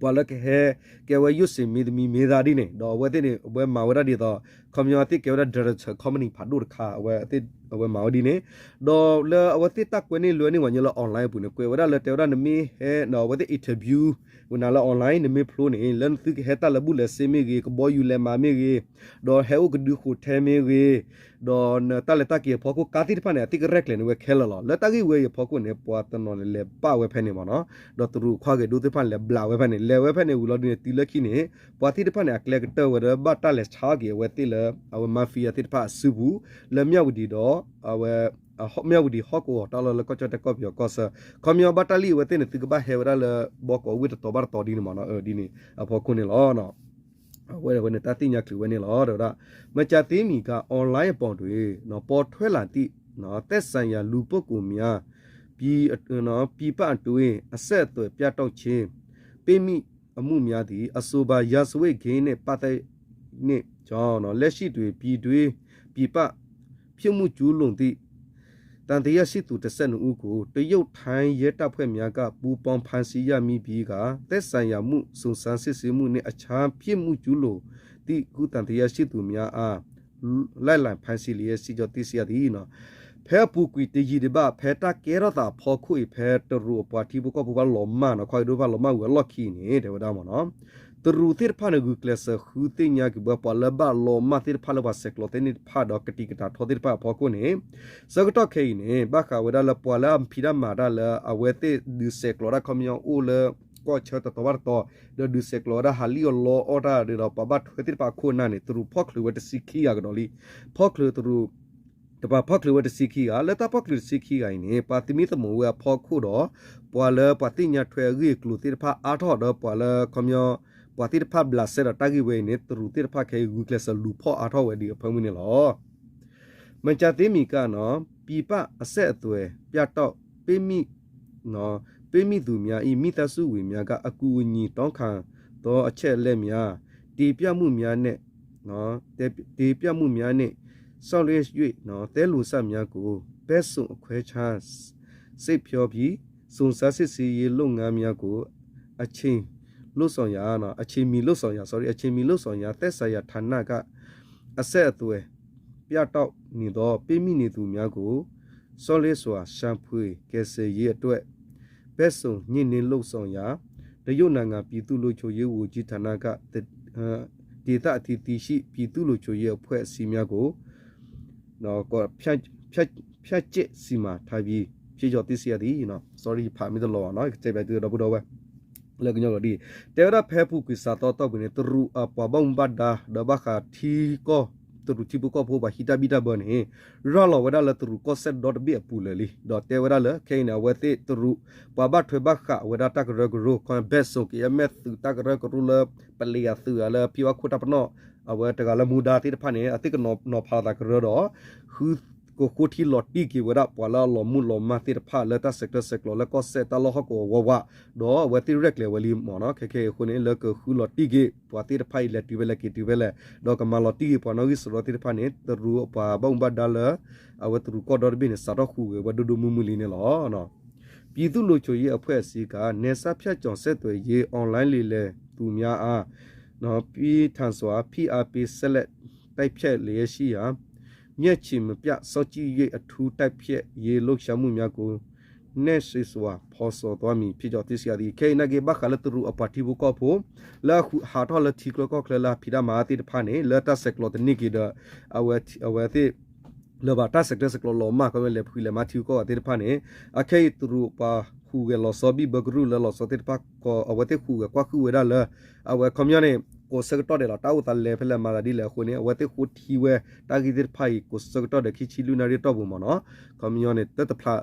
ပှၤလၢကဟဲကဲဝဲယိၣ်စ့းမံၤသမံၤမံၤသးဒ်န့ၣ် ဒီးအဝဲသ့ၣ်န့ၣ် အဝဲမၤဝဲဒၣ်ဒ်သိး ခီပညီသ့ၣ်ကဲဝဲဒၣ် director company ဖးဒိၣ်တခါ အဝဲမၤဝဲဒ်န့ၣ်, ဒီးလၢအဝဲသ့ၣ်တၢ်ကွဲန့ၢ်လွဲန့ၢ်ဝဲညီလၢ online အပူၤန့ၣ် ကွဲးဝဲဒၣ်လၢတဲဝဲဒၣ်နမ့ၢ်ဟဲ အဝဲသ့ၣ် interview ဝဲနၤလၢ online နမ့ၢ်ဖျိန့ၣ် လၢနသုကဟဲတၢ်လၢဘူၣ်လဲၤစ့မ့ၢ်ဂ့ၤ ကဘီယူၤလဲၤမၤမ့ၢ်ဂ့ၤ ဒီးဟဲအိၣ်ကဒု hotel မ့ၢ်ဂ့ၤ ဒီးနတၢ်လဲၤတၢ်က့ၤအဖီခိၣ် ကါသ့ၣ်တဖၣ်န့ၣ် အသ့ၣ်ကရဲၣ်ကျဲၤန့ၢ်ဝဲခဲလၢာ်လီၤ. လၢတၢ်ဂ့ၢ်ဝဲအံၤအဖီခိၣ်န့ၣ် ပှၤတနီၤန့ၣ်လဲၤဘၣ်ဝဲဖဲန့ၣ်မ့ၢ်နီၤ, ဒီးတရူးခွါဂဲၤဒိၣ်သ့ၣ်တဖၣ်န့ၣ် လဲၤဘျးဝဲဖဲန့ၣ် လဲၤဝဲဖဲန့ၣ်ဝံၤလီၤဒ်န့ၣ် တုၤလၢခံန့ၣ် ပှၤသ့ၣ်တဖၣ်န့ၣ် အကျဲကတၢၢ်ဝဲဒီး ဘၣ်တၢ်လဲၤဆါက့ၤအဝဲသ့ၣ်လၢ အဝဲ mafia သ့ၣ်တဖၣ်အစုပူၤ လၢမၠၣ်ဝတံၤဒီး အဝဲ မၠၣ်ဝတံၤဟီၣ်ကဝီၤတၢ်လီၢ်လၢကီၢ်ကၠီၣ်တဲၣ်ကီၢ်ပယီၤကီၢ်ဆၢ, ခီပညီဘၣ်တၢ်လံၣ်အဝဲသ့ၣ်န့ၣ် သုကဘၣ်ဟဲဝဲဒၣ်လၢ ဘီကီးဝ့ၢ်တတီၤဘၣ်တတီၤဒ်န့ၣ်မ့ၢ်နီၤ, ဒ်န့ၣ်အဖီခိၣ်န့ၣ်လီၤ. အဝဲန့ၣ်တၢ်သ့ၣ်ညါချုးဝဲန့ၣ်လီၤ တဲဝဲဒၣ်, မကြာသေးမီက online အပေါင်တွင် ပေါ်ထွက်လာသည့် သက်ဆိုင်ရာလူပုဂ္ဂိုလ်များ ပြည်ပအတွင်း အဆက်အသွယ်ပြတ်တောက်ခြင်း ပိတ်မိအမှုများသည် အဆိုပါရာဇဝတ်ဂိမ်းနှင့်ပတ်သက်နှင့်ကြောင်း လက်ရှိတွင် ပြည်တွင်း ပြည်ပ ပြစ်မှုကျူးလွန်သည့် သံသယရှိသူ တစ်ဆယ့်နှစ်ဦးကို တရုတ်ထိုင်းရဲတပ်ဖွဲ့များက ပူးပေါင်းဖမ်းဆီးရမိပြီးက သက်ဆိုင်ရာမှု စုံစမ်းစစ်ဆေးမှုနှင့် အခြားပြစ်မှုကျူးလွန်သည့် ဟုသံသယရှိသူများအား လိုက်လံဖမ်းဆီးလျက်ရှိကြောင်း သိရှိရသည် ဖဲအပူၤကွံာ်တယံာ်ဒံးဘၣ် ဖဲတၢ်ကဲထီၣ်သးအဖီခိၣ်အံၤ ဖဲတရူးအပှၤထံဖိကီၢ်ဖိဘၣ်လီၤမၢ်နီၤ ခွါကဒိၣ်တဖၣ်လီၤမၢ်ဝံၤအလီၢ်ခံန့ၣ် တဲဝဲဒၣ်မ့ၢ်နီၤ, တရူးသ့ၣ်တဖၣ်န့ၣ် ဂုာ်ကျဲးစၢးဃုသ့ၣ်ညါက့ၤဝဲ ပှၤလၢဘၣ်လီၤမၢ်သ့ၣ်တဖၣ်လၢပှၤဆဲးကျိးသ့ၣ်န့ၣ်တဖၣ်ဒီး ကတံာ်ကတာ်ထီသ့ၣ်တဖၣ်အဖီခိၣ်န့ၣ်, ဆၢကတီၢ်ခဲအံၤန့ၣ် ဘၣ်ဃးဝဲဒၣ်လၢပှၤလၢအဖံးတၢ်မၤတၢ်လၢ အဝဲသ့ၣ်ဒုးဆဲးကျိးတၢ်ခီပညီအိၣ်လၢ ကီၢ်ဆၢတတီၤဘၣ်တတီၤ, ဒီးဒုးဆဲးကျိးဝဲဒၣ်ဟးလံၣ်အီၣ်လီအီၣ်တၢ်ဒီး ပှၤဘၣ်ထွဲသ့ၣ်တဖၣ်အခိၣ်အနၢ်န့ၣ် တရူးဖီၣ်ချုးဝဲတဆံခံဂၤကဒီးလံ. ဖီၣ်ချုးတရူး တပၤဖီၣ်ချုးဝဲတဆံခံဂၤ လၢတၢ်ဖီၣ်ချုးတဆံခံဂၤအံၤန့ၣ် ပှၤသမံသမိးဝဲအဖီခိၣ်ဒီး ပှၤလၢပှၤသ့ၣ်ညါထွဲအဂ့ၢ်အကျိၤသ့ၣ်တဖၣ်အါထီၣ်ဒီးပှၤလၢခီပညီ ပှၤသ့ၣ်တဖၣ်ဘျးစဲဒီးတၢ်ဂ့ၢ်ဝဲအံၤန့ၣ် တရူးသ့ၣ်တဖၣ်ခဲအံၤ ဂုာ်ကျဲးစၢးလူၤဖီၣ်အါထီၣ်ဝဲဒ်အဖၢမုၢ်န့ၣ်လီၤ. မကြာသေးမီက ပြည်ပအဆက်အသွယ်ပြတ်တောက် ပိတ်မိ ပိတ်မိသူများ၏ မိသားစုဝင်များက အကူအညီတောင်းခံသောအချက်အလက်များ တင်ပြမှုများနဲ့ တင်ပြမှုများနှင့် ဆောင်ရွက်၍ သဲလွန်စများကို ဘက်စုံအခွဲခြား စစ်ဖြောပြီး စုံစမ်းစစ်ဆေးရေးလုပ်ငန်းများကို အချိန်လုပ်ဆောင်ရာ အချိန်မီလုပ်ဆောင်ရာ sorry အချိန်မီလုပ်ဆောင်ရာ သက်ဆိုင်ရာဌာနက အဆက်အသွယ် ပြတ်တောက်နေသော ပိတ်မိနေသူများကို စောင့်လျက်စွာ ရှာဖွေကယ်ဆယ်ရေးအတွက် ဘက်စုံညှိနှိုင်းလုပ်ဆောင်ရာ တရုတ်နိုင်ငံ ပြည်သူ့လုံခြုံရေးဝန်ကြီးဌာနက ဒေသအသီးသီးရှိ ပြည်သူ့လုံခြုံရေးအဖွဲ့အစည်းများကို ဖြန့်ဖြန့်ဖြန့်ကျက်စီမံထားပြီး ဖြစ်ကြောင်း သိရှိရသည် sorry ဖးမ့ၢ်တလီၤဘၣ်နီၤ ကစဲးပျးတုၤဒီပုၢ်ဒီဝဲၢ် လၢကညီကီၢ်ဒ် တဲဝဲဒၣ်ဖဲအပူၤကွံာ်စးသီအတီၢ်ပူၤန့ၣ် တရူးအပှၤဘၣ်မူဘၣ်ဒါ ဒီးဘၣ်ဃးထံကီၢ် တရူးထံဖိကီၢ်ဖိပှၤဟံးတၢ်ဘံၣ်တၢ်ဘၢန့ၣ် ရၤလီၤဝဲဒၣ်လၢတရူးကီၢ်စဲၣ်ဒီတဘ့ၣ်အပူၤလၢာ်လံ ဒီးတဲဝဲဒၣ်လၢ ခဲအံၤန့ၣ် အဝဲသ့ၣ်တရူး ပှၤဘၣ်ထွဲဘၣ်ဃးဝဲဒၣ်တၢ်ကရၢကရိ ခီဘဲၣ်စိက့ၤအမဲာ်သုးတၢ်ကရၢကရိလၢ ပလံၤအသုးလၢဖံဝါခိၣ်တၢ်ပနီၣ် အဝဲတဂၤလၢမူဒါသ့ၣ်တဖၣ်န့ၣ် အသ့ၣ်ကနီၤဖးသးကရၢဒီး ဃုကဃိထံလီၤတံၢ်က့ၤဝဲဒၣ်ပှၤလၢအလီၤမုၢ်လီၤမၢ်သ့ၣ်တဖၣ်လၢတၢ်ဆဲးကျၢဆဲးကျိးလၢကီၢ်စဲၣ်တၢ်လီၢ်ဟီၣ်ကဝီၤဝးဝး ဒီးအဝဲသ့ၣ်ရဲၣ်ကျဲၤဝဲလံမ့ၢ်နီၤ ခဲခဲအံၤအဃိန့ၣ် လၢကဃုလီၤတံၢ်က့ၤပှၤသ့ၣ်တဖၣ်အံၤလဲၤတုၤဖဲလဲၣ်က့ၤတုၤဖဲလဲၣ် ဒီးကမၤလီၤတံၢ်က့ၤပှၤနီၣ်ဂံၢ်စရီသ့ၣ်တဖၣ်န့ၣ် တရူးအပှၤဘၣ်မူဘၣ်ဒါလၢ အဝဲတရူးကီၢ်ဒီတဘ့ၣ်န့ၣ် စးထီၣ်ဃုာ်ဂဲၤဝဲဒိၣ်ဒိၣ်မုၢ်မုၢ်လံန့ၣ်လီၤ. ပြည်သူ့လုံခြုံရေးအဖွဲ့အစည်းက နယ်စပ်ဖြတ်ကျော်ဆက်သွယ်ရေး online လိမ်လည်သူများအား ပြင်းထန်စွာ ဖိအားပေး ဆက်လက်တိုက်ဖျက်လျက်ရှိရာ မျက်ခြေမပြတ် စောင့်ကြည့်၍ အထူးတိုက်ဖျက်ရေး လှုပ်ရှားမှုများကို နက်စစွာ ဖော်ဆောင်သွားမည် ဖြစ်ကြောင်း သိရှိရသည် ခဲအံၤနာ်က့ ဘၣ်ဃးလၢတရူးအပှၤထံဖိကီၢ်ဖိ လၢအဟးထီၣ်လၢထံချၢကီၢ်ချၢလၢအဖံးတၢ်မၤသ့ၣ်တဖၣ်န့ၣ် လၢတၢ်ဆဲးကျိးတန့ၢ်က့ၤဒီး အဝဲသ့ၣ် လၢဘၣ်တၢ်ဆဲးကျၢဆဲးကျိးလီၤမၢ် ခီဖျိလဲၤဖှံလဲၤမၤထံဂုၤကီၢ်ဂၤသ့ၣ်တဖၣ်န့ၣ် အခဲအံၤတရူးပှၤဟူးဂဲၤလီၤဆီဘံၣ်ဘၢကရူၢ်လၢလီၤဆီသ့ၣ်တဖၣ်ကီး အဝဲသ့ၣ်ဟူးဂဲၤကွၢ်ဃုာ်ဝဲဒၣ်လၢ အဝဲခီပညီန့ၣ် ကိးဆၢကတီၢ်ဒဲးလီၤ တၢ်အိၣ်သးလဲၤဖဲလဲၣ်မၤသးဒ်လဲၣ်အဃိန့ၣ် အဝဲသ့ၣ်ဃိထံဝဲတၢ်ဂ့ၢ်သ့ၣ်တဖၣ်အံၤ ကိးဆၢကတီၢ်ဒီးခံဆံလွံၢ်နၣ်ရံၣ်အတီၢ်ပူၤမ့ၢ်နီၤ ခီပညီန့ၣ်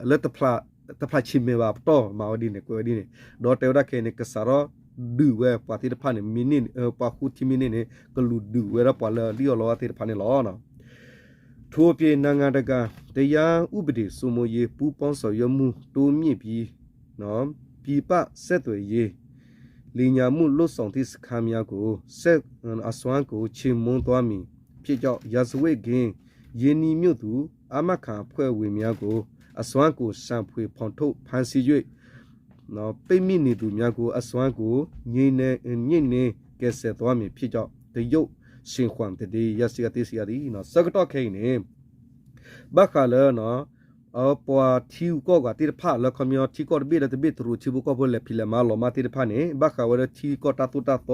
လၢတဖျးဆံးမဲာ်ဘၣ်ပတီၢ်မၤဝဲဒ်န့ၣ် ကွဲးဝဲဒ်န့ၣ် ဒီးတဲဝဲဒၣ်ခဲအံၤန့ၣ် ကစးထီၣ်ဒုးဝဲပှၤသ့ၣ်တဖၣ်န့ၣ် မ့ၢ်န့ၢ် ပှၤဃိထံမ့ၢ်န့ၢ်န့ၣ် ကလူၤဒုးဝဲဒၣ်ပှၤလၢလံၣ်အီၣ်လီအီၣ်သ့ၣ်တဖၣ်န့ၣ်လီၤ. ထိုအပြင် နိုင်ငံတကာ တရားဥပဒေစိုးမိုးရေး ပူးပေါင်းဆောင်ရွက်မှု တိုးမြှင့်ပြီး ပြည်ပဆက်သွယ်ရေး လိမ်ညာမှု လုပ်ဆောင်သည့်စခန်းများကို ဆက် အစွမ်းကုန် ချေမှုန်းသွားမည်ဖြစ်ကြောင်း ရာဇဝတ်ဂိုဏ်း ရင်းနှီးမြှုပ်သူ အမခံအဖွဲ့ဝင်များကို အစွမ်းကုန် ရှာဖွေ ဖော်ထုတ် ဖမ်းဆီး၍ ပိတ်မိနေသူများကို အစွမ်းကုန် ငြိမ်းနှင်း ငြိမ်းနှင်း ကယ်ဆယ်သွားမည်ဖြစ်ကြောင်း တရုတ် Xinhua သတင်း ရရှိရန် သိရှိရသည် ဆၢကတီၢ်ခဲအံၤန့ၣ် ဘၣ်ဃးလၢ ပှၤထံဂုၤကီၢ်ဂၤသ့ၣ်တဖၣ်လၢခီပညီထံကီၢ်တဘ့ၣ်လၢတဘ့ၣ်တရူးထံဖိကီၢ်ဖိလဲၤဖံးလဲၤမၤလီၤမၢ်သ့ၣ်တဖၣ်န့ၣ် ဘၣ်ဃးဝဲလၢထံကီၢ်တၢ်သိၣ်တၢ်သီ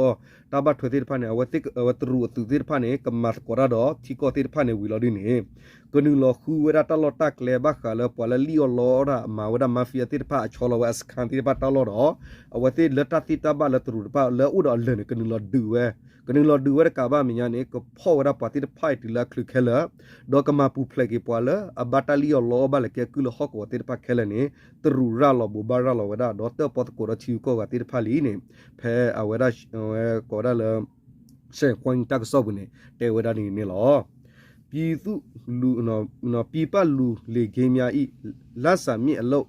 တၢ်ဘၣ်ထွဲသ့ၣ်တဖၣ်န့ၣ် အဝဲသ့ၣ် အဝဲတရူးအသုးသ့ၣ်တဖၣ်န့ၣ် ကမၤသကိးတၢ်ဒီးထံကီၢ်သ့ၣ်တဖၣ်န့ၣ်ဝံၤလီၤဒ်န့ၣ် ကနုာ်လီၤဃုဝဲဒၣ်တၢ်လီၢ်တၢ်ကျဲဘၣ်ဃးလၢပှၤလၢလံၣ်အီၣ်လီအီၣ်တၢ်မၤဝဲဒၣ် mafia သ့ၣ်တဖၣ်အဆီလီၤဝဲအစခန်းသ့ၣ်တဖၣ်တၢ်လီၢ်ဒီး အဝဲသ့ၣ်လၢတၢ်သ့တၢ်ဘၣ်လၢတရူးတဖၣ်လၢအအိၣ်ဒီးအလၢၢ်န့ၣ် ကနုာ်လီၤဒုးဝဲ ကနုာ်လီၤဒုးဝဲတကးဘၣ်မဲာ်ညါန့ၣ် ကဖီၣ်ဝဲဒၣ်ပှၤသ့ၣ်တဖၣ်အံၤတုၤလၢအချုးခဲလၢာ် ဒီးကမၤပူၤဖျဲးက့ၤပှၤလၢအဘၣ်တၢ်လံၣ်အီၣ်လီအီၣ်ဘၣ်လဲၤကဲကုၢ်လၢဟီၣ်ကဝီၤသ့ၣ်တဖၣ်ခဲလၢာ်န့ၣ် တရူးရၤလီၤဘိးဘၣ်ရၤလီၤဝဲဒၣ် ဒီးတၢၣ်ပီသကိးဒီးထံဂုၤကီၢ်ဂၤသ့ၣ်တဖၣ်လံန့ၣ် ဖဲအဝဲဒၣ် ဝဲကိးဝဲဒၣ်လၢ စဲးကွၢ်တၢ်ကစီၣ်ပူၤန့ၣ် တဲဝဲဒၣ်န့ၣ်န့ၣ်လီၤ. ပြည်သူ့လူ ပြည်ပလူၤလှေဂိမ်းများ၏ လစာမြင့်အလုပ်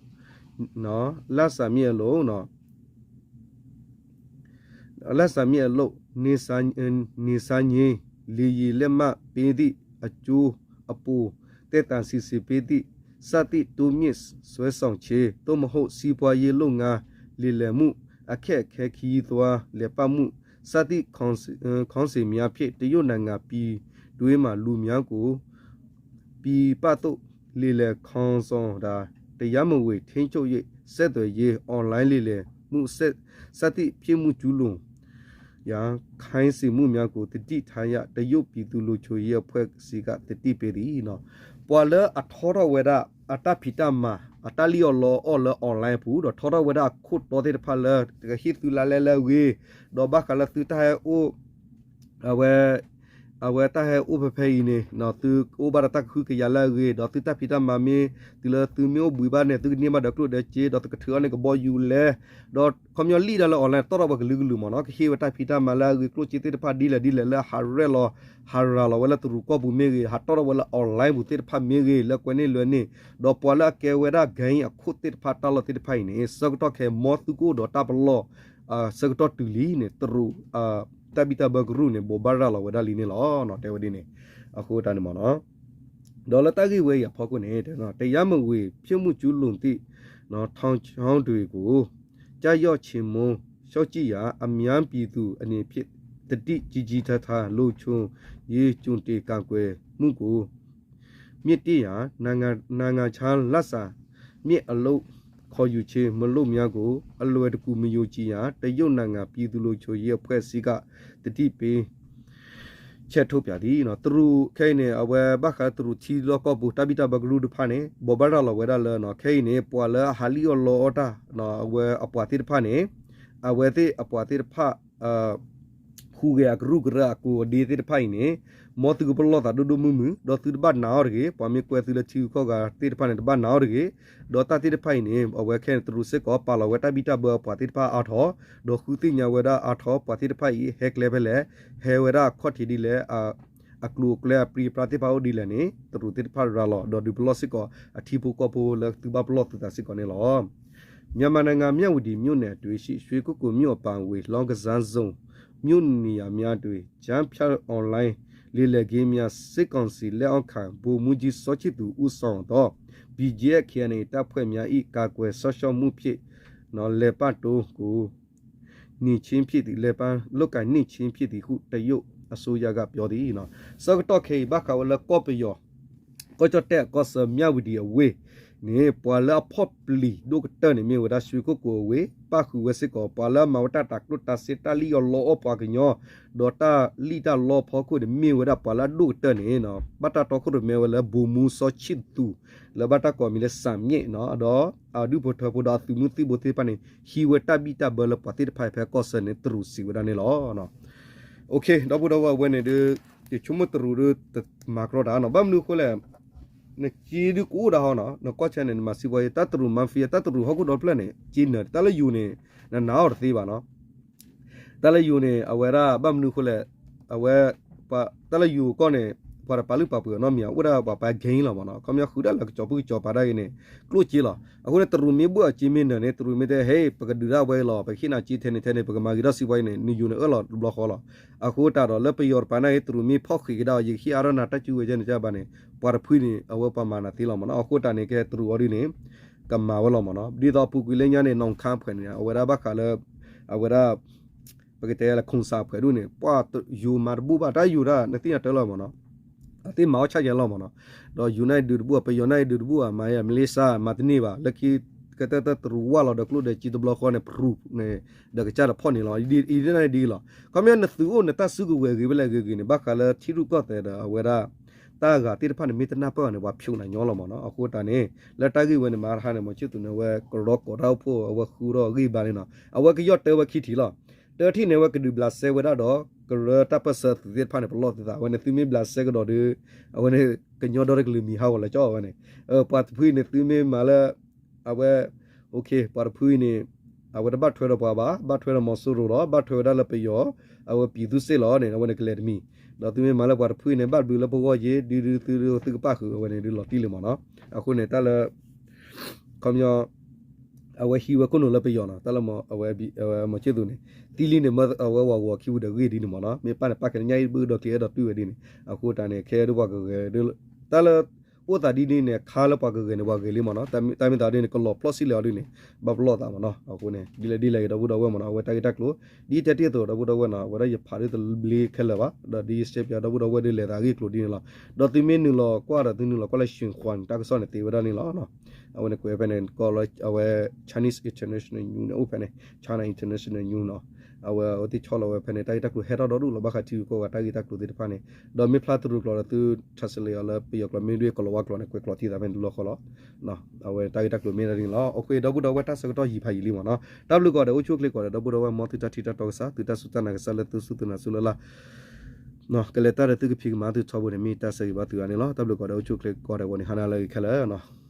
လစာမြင့်အလုပ် လစာမြင့်အလုပ် နေစားငင်း လေယာဉ်လက်မှတ်ပေးသည့် အကျိုးအပို သက်သာစီစစ်ပေးသည့် စသည့် တိုးမြှင့်စွဲဆောင်ခြင်း သို့မဟုတ် စီးပွားရေးလုပ်ငန်း လည်လည်မှု အခက်အခဲ ခရီးသွားလည်ပတ်မှု စသည့် ခေါင်းစဉ်များဖြင့် တရုတ်နိုင်ငံပြည်တွင်းမှ လူများကို ပြည်ပသို့ လိမ်လည်ခေါ်ဆောင်တာ တရားမဝင်ထိန်းချုပ်၍ ဆက်သွယ်ရေး online လိမ်လည်မှု စသည့် ပြစ်မှုကျူးလွန်ရာ ခိုင်းစေမှုများကို သတိထားရန် တရုတ်ပြည်သူ့လုံခြုံရေးအဖွဲ့ဆီက သတိပေးသည် ပှၤလၢအထီထီၣ်ဝဲဒၣ် အတၢ်ဖံးတၢ်မၤ အတၢ်လံၣ်အီၣ်လီအီၣ်လၢ online အပူၤ ဒီးထီထီၣ်ဝဲဒၣ်အခိၣ်တီသ့ၣ်တဖၣ်လၢ ကဟ့ၣ်သုလါလဲလၢအဂ့ၤ ဒီးဘၣ်ဃးလၢသုတၢ်ဟဲအိၣ် အဝဲ အဝဲတၢ်ဟဲအိၣ်ဖဲဖဲအံၤန့ၣ် သုအိၣ်ဘၣ်ဒီးတၢ်ကဟုကယာ်လၢအဂ့ၤ ဒီးသုတၢ်ဖံးတၢ်မၤမ့ၢ် တုၤလၢသုမ့ၢ်အိၣ်ဘှံးဘၣ်န့ၣ် သုကန့ၢ်ဘၣ်ဒီးကျိၣ်ဒီးစ့ ဒီးသုကထုးအီၣ်န့ၢ်ကဘီယူၤလဲ ဒီးခီပညီလံၣ်ဒၣ်လၢ online တီၣ်ထီၣ်ဝဲကလုာ်ကလုာ်မ့ၢ်နီၤ ကဟ့ၣ်ဝဲတၢ်ဖံးတၢ်မၤလၢအဂ့ၤ ကျိၣ်စ့သ့ၣ်တဖၣ်ဒ်လဲၣ်ဒ်လဲၣ်လၢဟးရဲၣ်လီၤ ဟးရၤလီၤဝဲလၢတရူးကီၢ်ပူၤမ့ၢ်ဂ့ၤ ဟးတီၣ်ထီၣ်ဝဲလၢ online ပူၤသ့ၣ်တဖၣ်မ့ၢ်ဂ့ၤ လၢကွဲးန့ၢ်လွဲန့ၣ် ဒီးပှၤလၢအကဲဝဲဒၣ် gang အခိၣ်သ့ၣ်တဖၣ်တၢ်လီၢ်သ့ၣ်တဖၣ်အံၤန့ၣ် ဆၢကတီၢ်ခဲအံၤ မ်သုကအိၣ်ဒီးတၢ်ပလီၢ် ဆၢကတီၢ်တုၤလံန့ၣ် တရူး တၢ်ဘံၣ်တၢ်ဘၢကရူၢ်န့ၣ် ဘိးဘၣ်ရၤလီၤဝဲဒၣ်လံန့ၣ်လီၤ. တဲဝဲဒ်န့ၣ် အဃိတၢ်န့ၣ်မ့ၢ်နီၤ ဒီးလၢတၢ်ဂ့ၢ်ဝဲအံၤအဖီခိၣ်န့ၣ် တရားမဝင် ပြုမှုကျူးလွန်သည့် ထောင်ချောင်းတွေကို ကျရောက်ချေမှုန်း စောင့်ကြည့်ရန် အများပြည်သူအနေဖြင့် သတိကြီးကြီးထားထား လုံခြုံရေးကြိုတင်ကာကွယ်မှုကို မြှင့်တင်ရန် နိုင်ငံခြားလစာမြင့်အလုပ်ခေါ်ယူခြင်း မလုပ်များကို အလွယ်တကူမယုံကြည်ရန် တရုတ်နိုင်ငံပြည်သူ့လုံခြုံရေးအဖွဲ့ဆီက သတိပေး ချက်ထုတ်ပြန်သည် တရူးခဲအံၤန့ၣ် အဝဲဘၣ်ဃးတရူးထံလီၢ်ကီၢ်ပူၤ တၢ်ဘံၣ်တၢ်ဘၢကရူၢ်တဖၣ်န့ၣ် ဘိးဘၣ်ရၤလီၤဝဲဒၣ်လၢ ခဲအံၤန့ၣ် ပှၤလၢအဟးလံၣ်အီၣ်လီအီၣ်တၢ် အဝဲအပှၤသ့ၣ်တဖၣ်န့ၣ် အဝဲသ့ၣ်အပှၤသ့ၣ်တဖၣ် ဃ ဟူးဂဲၤအကရူၢ်ကရၢအကိးအဒ့သ့ၣ်တဖၣ်အံၤန့ၣ် မ်သုကပလီၢ်သးဒိၣ်ဒိၣ်မုၢ်မုၢ် ဒီးသုတဘၣ်နာ်အီၤတဂ့ၤ, ပှၤမ့ၢ်ကွဲသုလၢထံဂုၤကီၢ်ဂၤသ့ၣ်တဖၣ်န့ၣ် တဘၣ်နာ်အီၤတဂ့ၤ, ဒီးတၢ်သ့ၣ်တဖၣ်အံၤန့ၣ် အဝဲခဲန့ၣ်တရူးစ့ၢ်ကီး ပာ်လီၤဝဲတၢ်ဘံၣ်တၢ်ဘၢပှၤသ့ၣ်တဖၣ်အါထီၣ်, ဒီးဃုသ့ၣ်ညါဝဲဒၣ်အါထီၣ်ပှၤသ့ၣ်တဖၣ်အံၤ ဟဲကျဲဖဲလဲၣ်, ဟဲဝဲဒၣ်အခီၣ်ထံးဒ်လဲၣ်, အကျိၤအကျဲအပြံအပြါသ့ၣ်တဖၣ်အိၣ်ဒ်လဲၣ်န့ၣ် တရူးသ့ၣ်တဖၣ်ရၤလီၤ ဒီးဒုးပလီၢ်စ့ၢ်ကီးအထံဖိကီၢ်ဖိလၢသုဘၣ်ပလီၢ်သုသးစ့ၢ်ကီးန့ၣ်လီၤ. မြန်မာနိုင်ငံ မြဝတီမြို့နယ်အတွင်းရှိ ရွှေကုက္ကိုမြို့အပါအဝင် လောင်းကစားဇုန် မြို့နေရာများတွင် ကျားဖြန့် online လိမ်လည်ဂိမ်းများ စစ်ကောင်စီလက်အောက်ခံ ဗိုလ်မှူးကြီး စောချစ်သူ ဦးဆောင်သော ဘီဂျီအက်ဖ် KNA တပ်ဖွဲ့များ၏ ကာကွယ်စောင့်ရှောက်မှုဖြင့် လည်ပတ်တိုးကို နေခြင်းဖြစ်သည် လည်ပတ်လုပ်ကိုင်နေခြင်းဖြစ်သည်ဟု တရုတ်အစိုးရက ပြောသည် ဆၢကတီၢ်ခဲအံၤ ဘၣ်ဃးဝဲလၢကီၢ်ပယီၤ ကီၢ်ကၠီၣ်တဲၣ်အကီၢ်ဆၢ မြဝတီ အဝ့ၢ်န့ၣ် ပှၤလၢအဖီၣ်ပျံၤဒိၣ်ကတၢၢ်န့ၣ် မ့ၢ်ဝဲဒၣ် ရွှေကုက္ကို အဝ့ၢ် ပၣ်ဃုာ်ဝဲစ့ၢ်ကီး ပှၤလၢအမၤဝဲတၢ်တၤကျိၣ်တၤစ့ တၢ်လံၣ်အီၣ်လီအီၣ်ပှၤကညီ ဒီးတၢ်လံၣ်တၢ်လီအဖီခိၣ်န့ၣ် မ့ၢ်ဝဲဒၣ်ပှၤလၢအဒိၣ်ကတၢၢ်န့ၣ် ဘၣ်တၢ်တီခိၣ်ရိၣ်မဲဝဲလၢ ဗိုလ်မှူး စောချစ်သူ လၢဘၣ်တၢ်ကိးအမံၤလၢ စၢ်မၠ့ၣ် ဒီးအဒူၣ်ဖိထၢဖိဒီးအသုးမုၢ်သံၣ်ဘိသ့ၣ်တဖၣ်န့ၣ် ဟံးဝဲတၢ်ဘံၣ်တၢ်ဘၢလၢပှၤသ့ၣ်တဖၣ်အံၤဖဲကီၢ်ဆၢန့ၣ် တရူးစံးဝဲဒၣ်န့ၣ်လီၤ. ဒီပုၢ်ဒီဝဲၢ် အဝဲန့ၣ်ဒီး ယဆိကမိၣ်တရူးဒီးတမၤကြီတၢ်နီၤ ဘၣ်မနုၤအဃိလဲၣ် နက့ဒုးကအိၣ်ဒၣ်ဟီနီၤ နကီၢ်ဆၢန့ၣ် နမၤစံးပှၤယတၢ်တရူး mafia တၢ်တရူးဟီၣ်ခိၣ်ဒီဖျၢၣ်န့ၣ် က့နၢၤ တၢ်လၢယိၤန့ၣ် နနာ်အီၤတသ့ဘၣ်နီၤ တၢ်လၢယိၤန့ၣ် အဝဲဒၣ်ဘၣ်မနုၤအဃိလဲၣ် အဝဲ တၢ်လၢယိၤကီၢ်န့ၣ် ပှၤတပာ်လုၢ်ပာ်ပှ့ၤအီၤနီတမံၤ အိၣ်ဒၣ်ပှၤပာ် gang လီၤမ့ၢ်နီၤ ခီပညီဃုာ်ဒၣ်လၢကစီၤပူၣ်ကစီၤပၤဒၣ်ဂ့ၤန့ၣ် ကျိၣ်စ့လီၤ အဃိန့ၣ်တရူးမ့ၢ်ဘၣ်အီၤက့မ့ၢ်နၢၤန့ၣ် တရူးမ့ၢ်တဲ ဟဲ ပကဒုးဒၣ်ဝဲလီၤ ပကဟ့ၣ်နၤက့ထဲန့ၣ်ထဲန့ၣ် ပကမၤဂ့ၤထီၣ်စံးပှၤအံၤန့ၣ် နယိၤန့ၣ်အၢၣ်လီၤတဘျီဃီလီၤ အဃိတၢ်ဒီးလၢပယီၤတပၤန့ၣ် တရူးမ့ၢ်ဖီၣ်ဃံးကဒါအီၤ ယကဟ့ၣ်အါထီၣ်နၤတၢ်စုကဝဲၤကဲန့ၣ်ကဘၣ်န့ၣ် ပှၤတဖုန့ၣ် အဝဲပှၤမၤနၤသ့လီၤမ့ၢ်နီၤ အဃိတၢ်န့ၣ်ကဲတရူးအီၤဒ်န့ၣ် ကမၤဝဲလီၤမ့ၢ်နီၤ ဒ်သိးအပူၤကွံာ်လၢညါန့ၣ် နီၢ်ခါဖှဲးန့ၣ် အဝဲဒၣ်ဘၣ်ဃးလၢ အဝဲဒၣ် ပကတဲလၢ ခိၣ်စၣ်ဖှဲးဒူၣ်န့ၣ် ပှၤယိၤမၤတဘူၣ်ဘၣ် တၢ်ယိၤတၢ် နသ့ၣ်ညါတၢ်လီၤမ့ၢ်နီၤ အသ့ၣ်မၤအီၣ်ဆၣ်ယဲလီၤမ့ၢ်နီၤ ဒီးယိၤန့ၣ်ဒုးတဘူၣ် ပယီၤန့ၣ်ဒုးတဘူၣ် မၤယဲ မလ့ၡါ မၤတန့ၢ်ဘၣ် လၢခံ ကတၢၢ်တၢ်တရူးဝၣ်လီၤဒီးကျိၣ်ဒီးစ့တဘျီဃီန့ၣ် ပရူးန့ၣ် ဒီးကစၢ်တဖီၣ်န့ၣ်လီၤ အံၤဒ်န့ၣ်ဒ်လီၤ ခီပညီနသုးအိၣ်နတၢ်စုကဝဲၤဂ့ၤဖဲလဲၣ်ဂ့ၤဂ့ၤန့ၣ် ဘၣ်ဃးလၢထံရူၢ်ကီၢ်သဲးဒီးအဝဲဒၣ် တၢ်အဂၤသ့ၣ်တဖၣ်န့ၣ် မ့ၢ်တနၢ်ပၢၢ်ဘၣ်န့ၣ် ပှၤဖျိးနၤညီလီၤမ့ၢ်နီၤ အဃိတၢ်န့ၣ် လၢတၢ်ဂ့ၢ်ဝဲန့ၣ် မၤတဟါန့ၣ် မီၤဆံၣ်သူးန့ၣ် အဝဲကရီကိးတၢ်အိၣ်ဖှိၣ် အဝဲဃုထီၣ်ဂ့ၢ်ဘါန့ၣ်နီၤ အဝဲကယီၢ်တၢဝဲခံထံၣ်လီၤ တထံၣ်န့ၣ် အဝဲကဒုးဘျးစဲဝဲဒၣ်ဒီး ကရၢတၢ်ပၢၢ်ဆၢသုးသ့ၣ်တဖၣ်န့ၣ် ပလီၢ်သုသး အဝဲန့ၣ်သုမ့ၢ်ဘျးစဲကဒီးဒီး အဝဲန့ၣ် ကညီဒီတကလုာ်မံၤဟးဂီၤလၢကၠီအဝဲန့ၣ် ပှၤတဖုန့ၣ်သုမ့ၢ်မၤလၢ အဝဲ ပှၤတဖုအံၤန့ၣ် အဝဲတဘၣ်ထွဲဒီးပှၤဘၣ် ဘၣ်ထွဲဒီးမီၤစိရိၤလီၤ ဘၣ်ထွဲဝဲဒၣ်လၢပယီၤ အဝဲပံၤသူစ့ၣ်လီၤန့ၣ် အဝဲန့ၣ်ကလဲၤတမံၤ ဒီးသုမ့ၢ်မၤလၢပှၤတဖုအံၤန့ၣ် ဘၣ်ဘျုးလၢပဂီၢ်ယ့ ဒုဒုသုသုကပၣ်ဃုာ် အဝဲန့ၣ်ဒုးလီၤတံၢ်လံမ့ၢ်နီၤ အဃိန့ၣ် တၢ်လၢ ခီပညီ အဝဲဟံးဝဲခိၣ်နူာ်လၢပယီၤနီၤ တၢ်လၢ အဝဲမီၤဆံၣ်သူးန့ၣ် သံလံန့ၣ် မ့ၢ်အဝဲဝၤဂီၤခံပူၤဒီးဂ့ၢ်ဒ်န့ၣ်မ့ၢ်နီၤ မ့ၢ်ပၢ်န့ၣ်ပၢ်ခဲန့ၣ် ညၣ်အံၤတဘုၣ်ဒီးကျ့အဲၣ်ဒိးတွံၢ်ဝဲဒ်န့ၣ် အဃိတၢ်န့ၣ် ခဲဒ်ပှၤကဂဲၤ တၢ်လၢ အိၣ်သးဒ်န့ၣ်န့ၣ် ခါလၢပှၤကဂဲၤန့ၣ် ပှၤဂဲၤလံမ့ၢ်နီၤ တၢ်မ့ၢ်သးဒ်န့ၣ် ကလီၤပျီၢ်စံလၢာ်အီၤဒ်န့ၣ် ဘၣ်ပလီၢ်သးမ့ၢ်နီၤ အဃိန့ၣ် ဒ်လဲၣ်ဒ်လဲၣ်ဂ့ၤ ဒီပုၢ်ဒီဝဲၢ်မ့ၢ်နီၤ အဝဲတၢ်ဂ့ၢ်တၢ်ကျိၤ ဒ်တဲတ့ၢ်အသိး ဒီပုၢ်ဒီဝဲၢ်နီၤ အဝဲဒၣ်ယဖးဒ်တဘျ့ခဲလၢာ်ဘၣ် ဒီးဒ်ယရှဲပၠး ဒီပုၢ်ဒီဝဲၢ်ဒ်လဲၤသးအဂ့ၢ်အကျိၤဒ်န့ၣ်လီၤ ဒီးသုမ့ၢ်နုာ်လီၤကွၢ်ဒီးသုနုာ်လီၤကွၢ်လၢ ရှင်ခွန် တၢ်ကစီၣ်န့ၣ်သ့ဝဲဒၣ်န့ၣ်လီၤ အဝဲန့ၣ်ကွဲးဖဲန့ၣ် ကီၢ်လၢအဝဲ Chinese International News န့ၣ် အိၣ်ဖဲန့ၣ် China International News နီၤ အဝဲအဝဲသ့ၣ်ဆီလီၤဝဲဖဲန့ၣ် တၢ်ဂ့ၢ်တၢ်ကျိၤဟဲထီၣ်ဒီဒူၣ်လီၤ ဘၣ်ဃးထံဂုၤကီၢ်ဂၤတၢ်ဂ့ၢ်တၢ်ကျိၤသ့ၣ်တဖၣ်န့ၣ် ဒီးမ့ၢ်ဖျါတရူးကျိာ်ဒီးသု translate အီၤလၢပယီၤကျိာ် မ့ၢ်ဒ်ကီၤလၤဝါကျိာ်န့ၣ် ကွဲးကျိာ်ထံသးဖဲန့ၣ်တဘျီဃီလီၤ အဝဲတၢ်ဂ့ၢ်တၢ်ကျိၤမ့ၢ်ဒ်န့ၣ်လီၤ အဃိ ဒီပုၢ်ဒီဝဲၢ်တၢ်ဆၢကတီၢ်ယံာ်ဖးယံာ်လံမ့ၢ်နီၤ တၢ်ဘျုးကိးဂၤဒဲး အိၣ်ဆူၣ်အိၣ်ချ့ကိးဂၤဒဲး ဒီပုၢ်ဒီဝဲၢ် မ်သုတၢ်ထံၣ်တၢ်တီကစၢ် သုတၢ်စူၢ်တၢ်နာ်ကစၢ်လၢသုစူၢ်သုနာ်စူၢ်လၢ်လၢ် ကလဲၤတၢ်ဒီးသုကဖံးကမၤသုထီဘိန့ၣ် မ့ၢ်တၢ်ဆၢဂ့ၤဘၣ်သုဂၤန့ၣ်လီၤ တၢ်ဘျုးကိးဂၤဒဲး အိၣ်ဆူၣ်အိၣ်ချ့ကိးဂၤဒဲးဝဲန့ၣ် ဟါနၤလၢအဂ့ၤခဲလၢာ်နီၤ